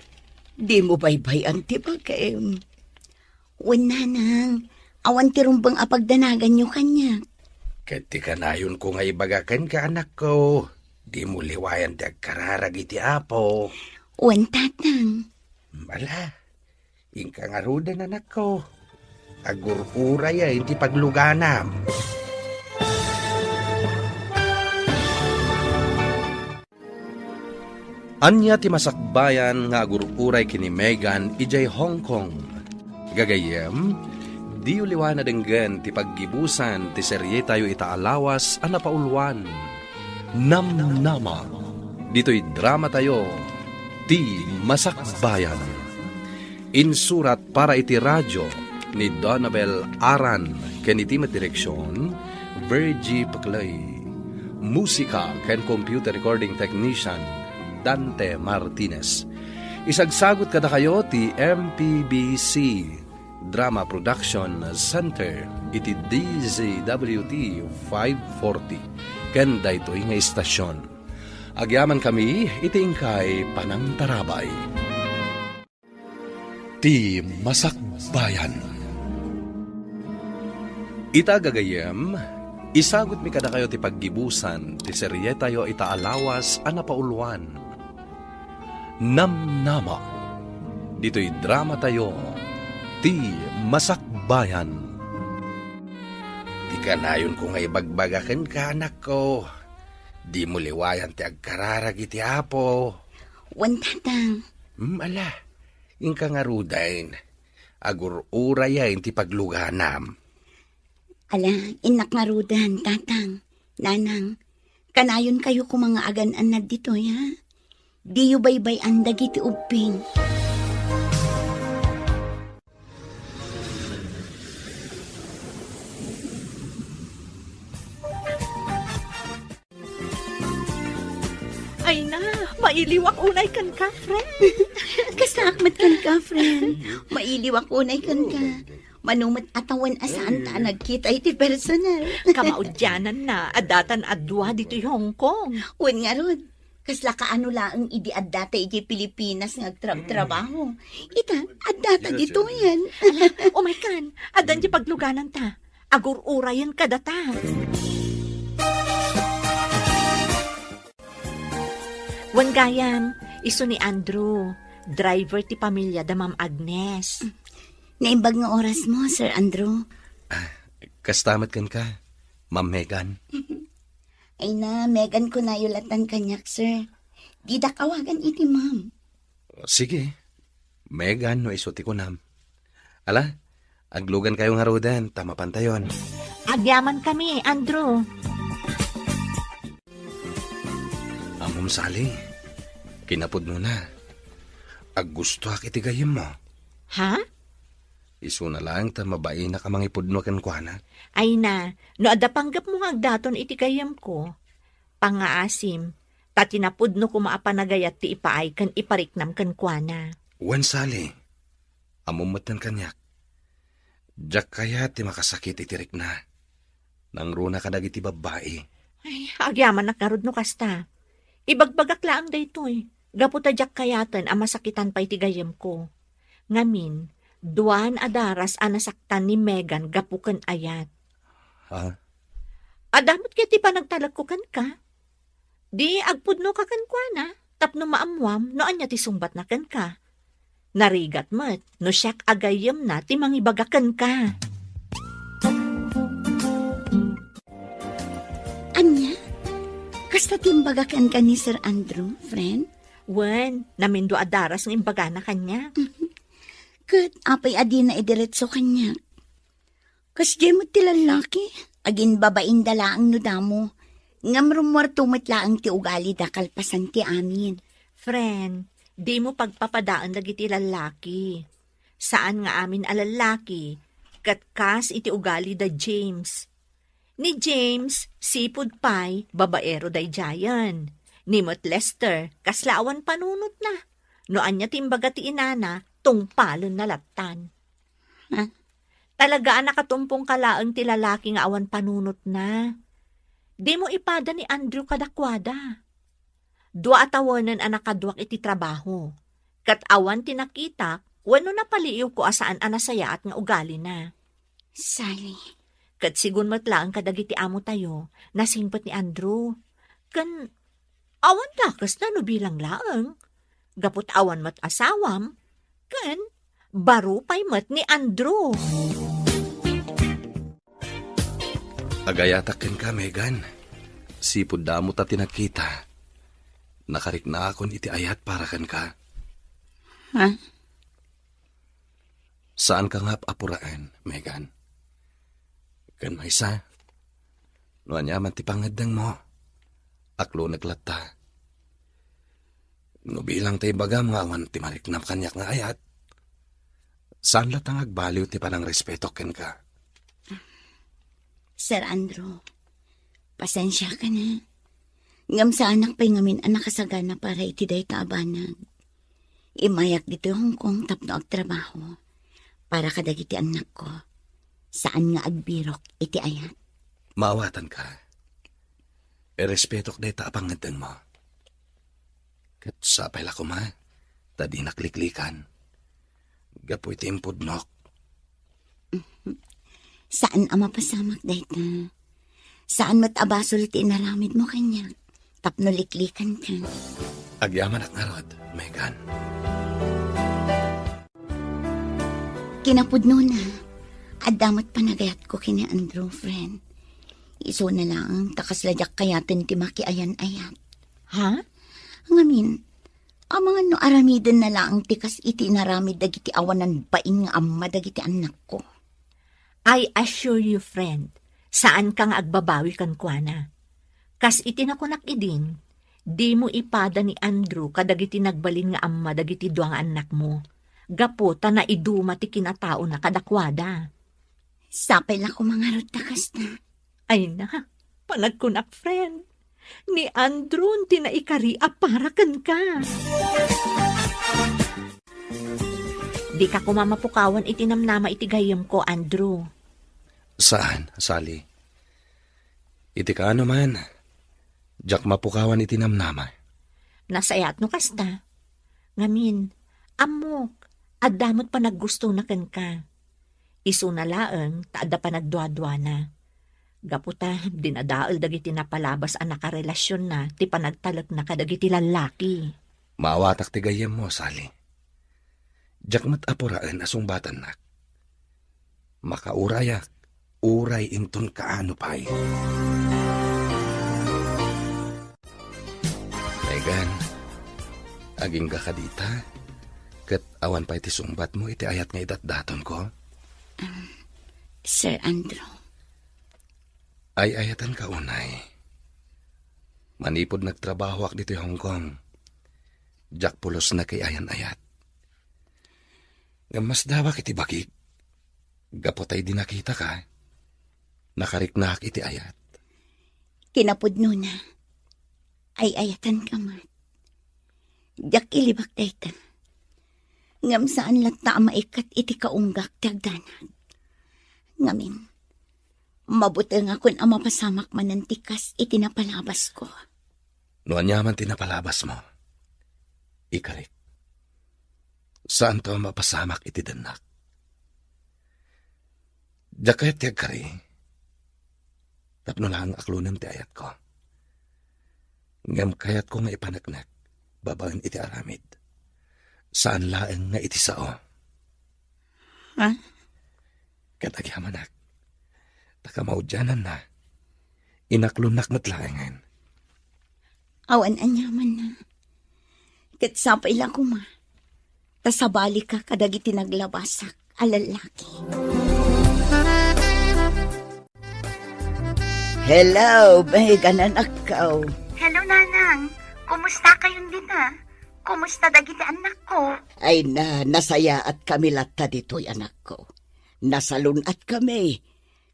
dimo baybay-an ti bagim. Wen, nanang, awan ti rumbeng a pagdanaganyo kaniak. Ket ti kanayonko nga ibaga kenka, anakko, dimo liwayan ti agkararag iti Apo. Wen, tatang. Ala, inka ngaruden, anakko. Agur-urayen ti pagluganam. Ania ti masakbayan nga agur-uray ken ni Megan idiay Hong Kong? Gagayyem, diyo liwa nadenggen ti paggibusan ti serietayo ita a lawas a napauluan, Namnama. Ditoy dramatayo, Ti Masakbayan. Insurat para iti radio ni Donabel Aran ken iti met direksion, Virgie Peclay. Musika ken computer recording technician, Dante Martinez. Isagsagut kadakayo ti M P B C Drama Production Center iti D Z W T five forty ken daytoy nga istasion. Agyamankami iti inkay panangtarabay. Ti Masakbayan. Ita gagayyem, isagutmi kadakayo ti paggibusan ti serietayo ita a lawas a napauluan, Namnama. Ditoy dramatayo, Ti Masakbayan. Ti kanayonko nga ibagbaga kenka, anakko, dimo liwayan ti agkararag iti Apo. Wen, tatang. Hmm, ala, inka ngaruden. Agur-urayen ti pagluganam. Ala, innak ngaruden, tatang, nanang. Kanayonkayo koma nga agan-annad ditoy, ha? Diyo baybay-an dagiti ubbing. Ay na, mailiwak unay kenka, friend. Kastaak met kenka, friend. Mailiwak unay kenka. Mano met a tawen a saanta a nagkita iti personal. Kamaudiananna, addatan a dua ditoy Hong Kong. Wen ngarud, kasla kaano laeng idi addata idiay Pilipinas nga agtrabtrabaho. Ita, addata ditoyen. Ala, umaykan, addan diay paglugananta. Agur-urayen kadata. Wen gayam, isu ni Andrew, driver ti pamilya da Ma'am Agnes. Naimbag nga orasmo, Sir Andrew. Ah, kasta met kenka, Ma'am Megan. Ay na, Megan kunayo latan kaniak, sir. Didak awagan iti ma'am. Sige. Megan no isu ti kunam. Ala, aglugankayo ngaruden, ta mapantayon. Agyamankami, Andrew. Ammom, Sally, kinapudnona. Aggustoak iti gayyemmo. Ha? Isuna laeng ta mabainak a mangipudno kenkuana. Ay na, no adda panggepmo nga agdaton iti gayyemko, pangngaasim, ta ti napudno koma a panagayat ti ipaay ken ipariknam kenkuana. Wen, Sally, ammom metten kaniak. Diak kayat ti makasakit iti rikna. Nangruna kadagiti babbai. Ay, agyamanak ngarud no kasta. Ibagbagak laeng daytoy, gapu ta diak kayaten a masakitan pay ti gayyemko. Ngamin, duan a daras a nasaktan ni Megan gapu ken ayat. Ha? Adda met ket ti panagtalekko kenka. Di agpudnoka kenkuana tapno maammuam no ania ti sungbatna kenka. Narigat met no siak a gayyemna ti mangibaga kenka. Kasta ti imbaga kenka ni Sir Andrew, friend? Wen, namindua a daras nga imbagana kaniak. Ket apay a dina idiretso kaniak? Kasdiay met ti lallaki, aginbabainda laeng no damo. Ngem rummuarto met laeng ti ugalida kalpasan ti amin. Friend, dimo pagpapadaen dagiti lallaki. Saan nga amin a lallaki, ket kas iti ugali da James. Ni James, sipud pay, babaero daydiayen. Ni met Lester, kasla awan panunotna. No ania ti imbaga ti inana, tungpalenna lattan. Ha? Talaga a nakatumpongka laeng ti lalaki nga awan panunotna. Dimo ipada ni Andrew kadakuada. Dua a tawenen a nakaduak iti trabaho, ket awan ti nakitak wenno napaliiwko a saan a nasayaat nga ugalina. Sally. Ket sigun met laeng kadagiti amotayo, nasingpet ni Andrew. Ken awan dakesna no bilang laeng, gapu ta awan met asawam, ken baro pay met ni Andrew. Agayatak kenka, Megan. Sipud damo ta ti nagkita. Nakariknaakon iti ayat para kenka. Ha? Saanka nga ap-apuraen, Megan. Ken maysa, no aniaman ti pangngeddengmo, aklonek latta. No bilang ta ibagam nga awan ti mariknam kaniak nga ayat, saan latta nga agbaliw ti panangrespetok kenka. Sir Andrew, pasensiaka na. Ngem saanak pay ngamin a nakasagana para iti dayta a banag. Immayak ditoy Hong Kong tapno agtrabaho para kadagiti annakko. Saan nga agbirok iti ayat. Maawatanka. Irespetok dayta a pangngeddengmo. Ket sapay la koma, ta dinak liklikan. Gapu iti impudnok. Saan a mapasamak dayta. Saan met a basol ti inaramidmo kaniak tapno liklikanka. Agyamanak ngarud, Megan. Kinapudnona, adda met panagayatko ken ni Andrew, friend. Isuna laeng ta kasla diak kayaten ti makiayan-ayat. Ha? Ngamin, amangan no aramidenna laeng ti kas iti inaramid dagiti awanan bain nga amma dagiti annakko. I assure you, friend, saanka nga agbabawi kenkuana. Kas iti nakunak idin, dimo ipada ni Andrew kadagiti nagbalin nga amma dagiti dua nga annakmo, gapu ta naiduma ti kinataona kadakuada. Sapay la koma ngarud ta kasta. Ay na, panagkunak, friend. Ni Andrew ti naikari a para kenka. Dika koma mapukawan iti namnama iti gayyemko, Andrew. Saan, Sally? Iti kaano man, diak mapukawan iti namnama. Nasayaat no kasta. Ngamin, ammok, adda met panaggustona kenka. Isuna laeng ta adda panagduaduana. Gapu ta dinadael dagiti napalabas a nakarelasionna ti panagtalekna kadagiti lallaki. Maawatak ti gayyemmo, Sally. Diak met apuraen a sungbatannak. Makaurayak, uray inton kaano pay. Megan, agingga ka dita, ket awan pay ti sungbatmo iti ayat nga idatdatonko? Um, Sir Andrew. Ay-ayatanka unay. Manipud nagtrabahoak ditoy Hong Kong, diak pulos nakaayan-ayat. Ngem masdawak iti bagik. Gapu ta idi nakitaka, nakariknaak iti ayat. Kinapudnona, ay-ayatanka met. Diak ilibak dayta. Ngem saan latta a maikkat iti kaunggak ti agdanag. Ngamin, mabutengakon a mapasamak manen ti kas iti napalabasko. No aniaman ti napalabasmo, ikarik. Saanto a mapasamak iti dennak. Diak kayat ti agkari, tapno laeng aklonem ti ayatko. Ngem kayatko nga ipaneknek babaen iti aramid. Saan laeng nga iti sao. Ha? Ket agyamanak, ta kamaudiananna, inaklonnak met laengen. Awan aniamanna. Ket sapay la koma ta sabalika kadagiti naglabasak a lallaki. Hello, Megan, anakko. Hello, Nanang. Kumusta kayon dita? Kumusta dagiti annakko? Ay na, nasayaat kami latta ditoy, anakko. Nasalun-at kami.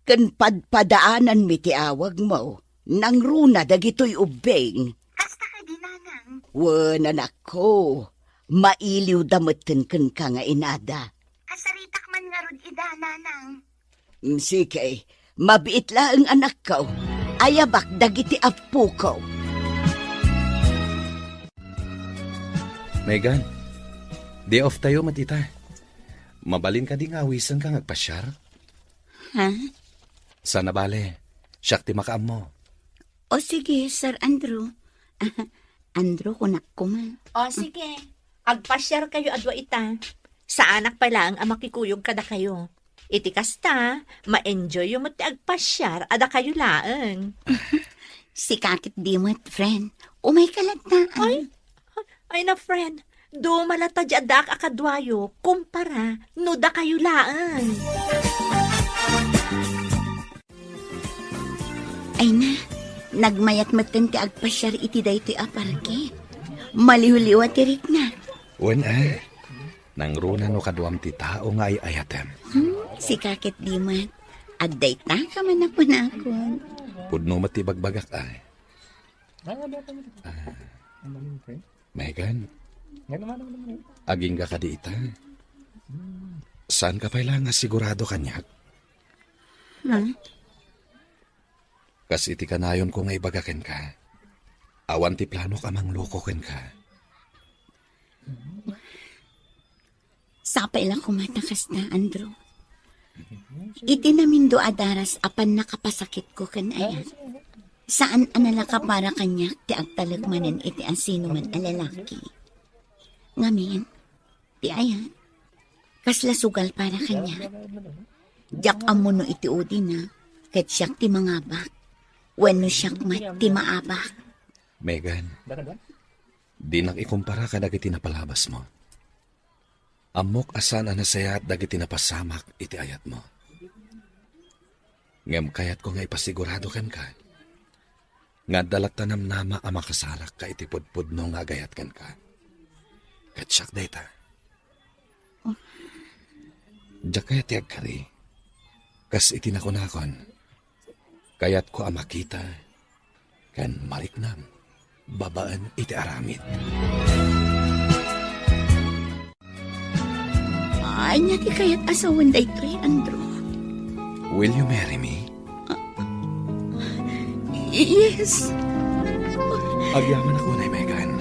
Ken padpadaananmi ti awagmo. Nangruna dagitoy ubbing. Kasta kadi, Nanang? Wen, anakko. Mailiwda metten kenka nga inada. Kasaritak man ngarud ida, Nanang. Mm, sige. Mabiit laeng, anakko. Ayabak dagiti appoko. Megan, day off tayo met ita. Mabalin kadi nga awisenka nga agpasiar? Ha? Saan a bale, siak ti makaammo. O sige, Sir Andrew. Andrew, kunak koma. O sige, agpasiar kayo a dua ita. Saanak pay laeng a makikuyog kadakayo. Iti kasta, ma-enjoyyo met ti agpasiar a dakayo laeng. Sika ket di met, friend. Umayka latta, ah. Ay, ay na, friend. Duma latta di addaak a kaduayo, kumpara no dakayo laeng. Ay na, nagmayat metten ti agpasiar iti daytoy a parke. Maliwliwa ti rikna. Wen, ay. Nangruna no kaduam ti tao nga ay-ayatem. Hmm, sika ket di met. Adda ita ka man a kunakon. Pudno met ti bagbagak, ay. Ah, Megan, agingga kadi ita? Saanka pay la nga sigurado kaniak? Hmm? Kas iti kanayonko nga ibaga kenka, awan ti planok a mangloko kenka. Sapay la koma ta kasta, Andrew. Iti namindo a daras a pannakapasakitko ken ayat, saan a nalaka para kaniak ti agtalek manen iti asinoman a lalaki. Ngamin, ti ayat, kasla sugal para kaniak. Diak ammo no iti udina, ket siak ti mangabak, wenno siak met ti maabak. Megan, dinak ikumpara kadagiti napalabasmo. Ammok a saan a nasayaat dagiti napasamak iti ayatmo. Ngem kayatko nga ipasigurado kenka nga adda latta namnama a makasalakka iti pudpudno nga agayat kenka. Ket siak dayta. Diak kayat ti agkari. Kas iti nakunakon, kayatko a makita ken mariknam babaen iti aramid. Ania ti kayat a sawen daytoy, Andrew? Will you marry me? Yes. Agyamanak unay, Megan.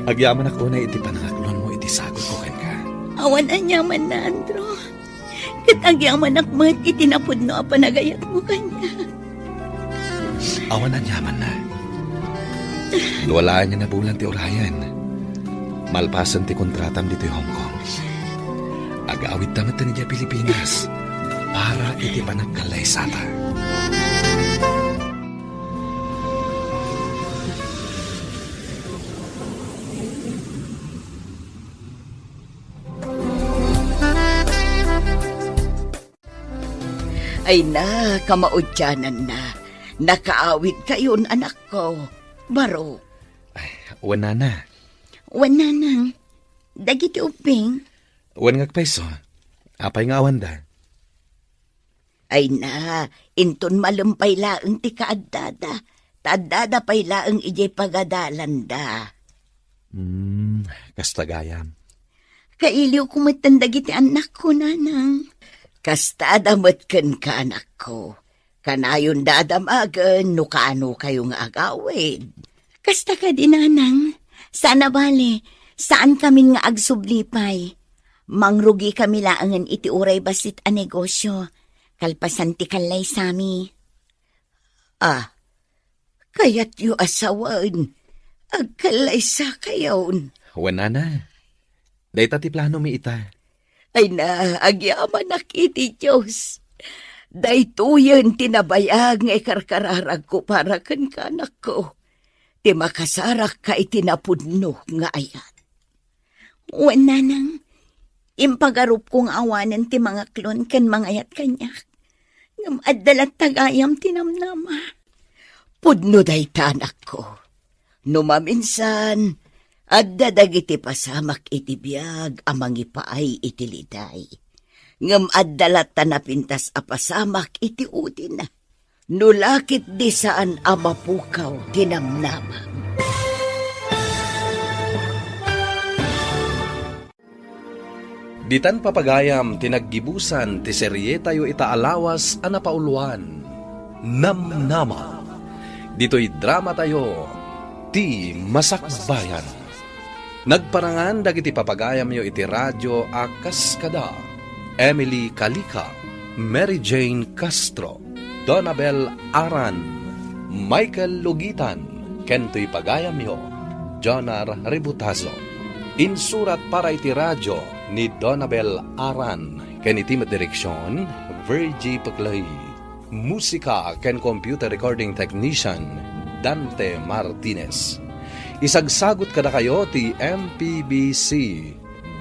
Agyamanak unay iti panangaklonmo iti sagutko kenka. Awan aniamanna, Andrew. Ket agyamanak met iti napudno a panagayatmo kaniak. Awan aniamanna. Dua laeng a bulan ti urayen. Malpasen ti kontratam ditoy Hong Kong, agawidta met idiay Pilipinas para iti panagkallaysata. Ay na, kamaudiananna. Nakaawid kayon, anakko. Baro. Ay, wen, nana. Wen, nanang. Dagiti ubbing. Wen, ngakpayso. Apay nga awanda? Ay na, inton malem pay laeng ti kaaddada. Ta addada pay laeng idiay pagadalanda. Hmm, kasta gayam. Kailiwko metten dagiti annakko, nanang. Kastada met kenka, anakko. Kanayon damagen no kaano kayo nga agawid. Kasta kadi, nanang. Saan a bale, saan kamin nga agsubli pay. Mangrugi kami laengen iti uray bassit a negosyo. Kalpasan ti kallaysami. Ah, kayatyo a sawen, agkallaysakayon. Wen, nana. Dayta ti planomi ita. Ay na, agyamanak iti Dios. Daytoyen ti nabayag nga ikarkararagko para kenka, anakko. ti makasarakka iti napudno nga ayat. Wen, nanang, impagarupko nga awanen ti mangaklon ken mangayat kaniak. Ngem adda latta gayam ti namnama. Pudno dayta, anakko. No maminsan, adda dagiti pasamak iti biag a mangipaay iti liday. Ngem adda latta napintas a pasamak iti udina. No la ketdi saan a mapukaw ti namnamam. Ditan papagayam ti naggibusan ti serietayo ita a lawas a napauloan, Namnama. Ditoy dramatayo, Ti Masakbayan. Nagparangan dagiti papagayamyo iti radio a kas kada Emily Calica, Mary Jane Castro, Donabel Aran, Michael Lugitan, ken toy pagayamyo, Jonar Ributazo. Insurat para iti radio ni Donabel Aran, ken iti met direksion, Virgie Peclay. Musika ken computer recording technician, Dante Martinez. Isagsagut kadakayo ti M P B C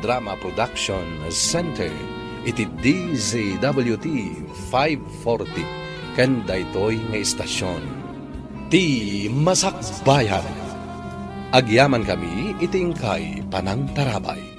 Drama Production Center iti D Z W T five forty ken daytoy nga istasion. Ti Masakbayan. Agyamankami iti inkay panangtarabay.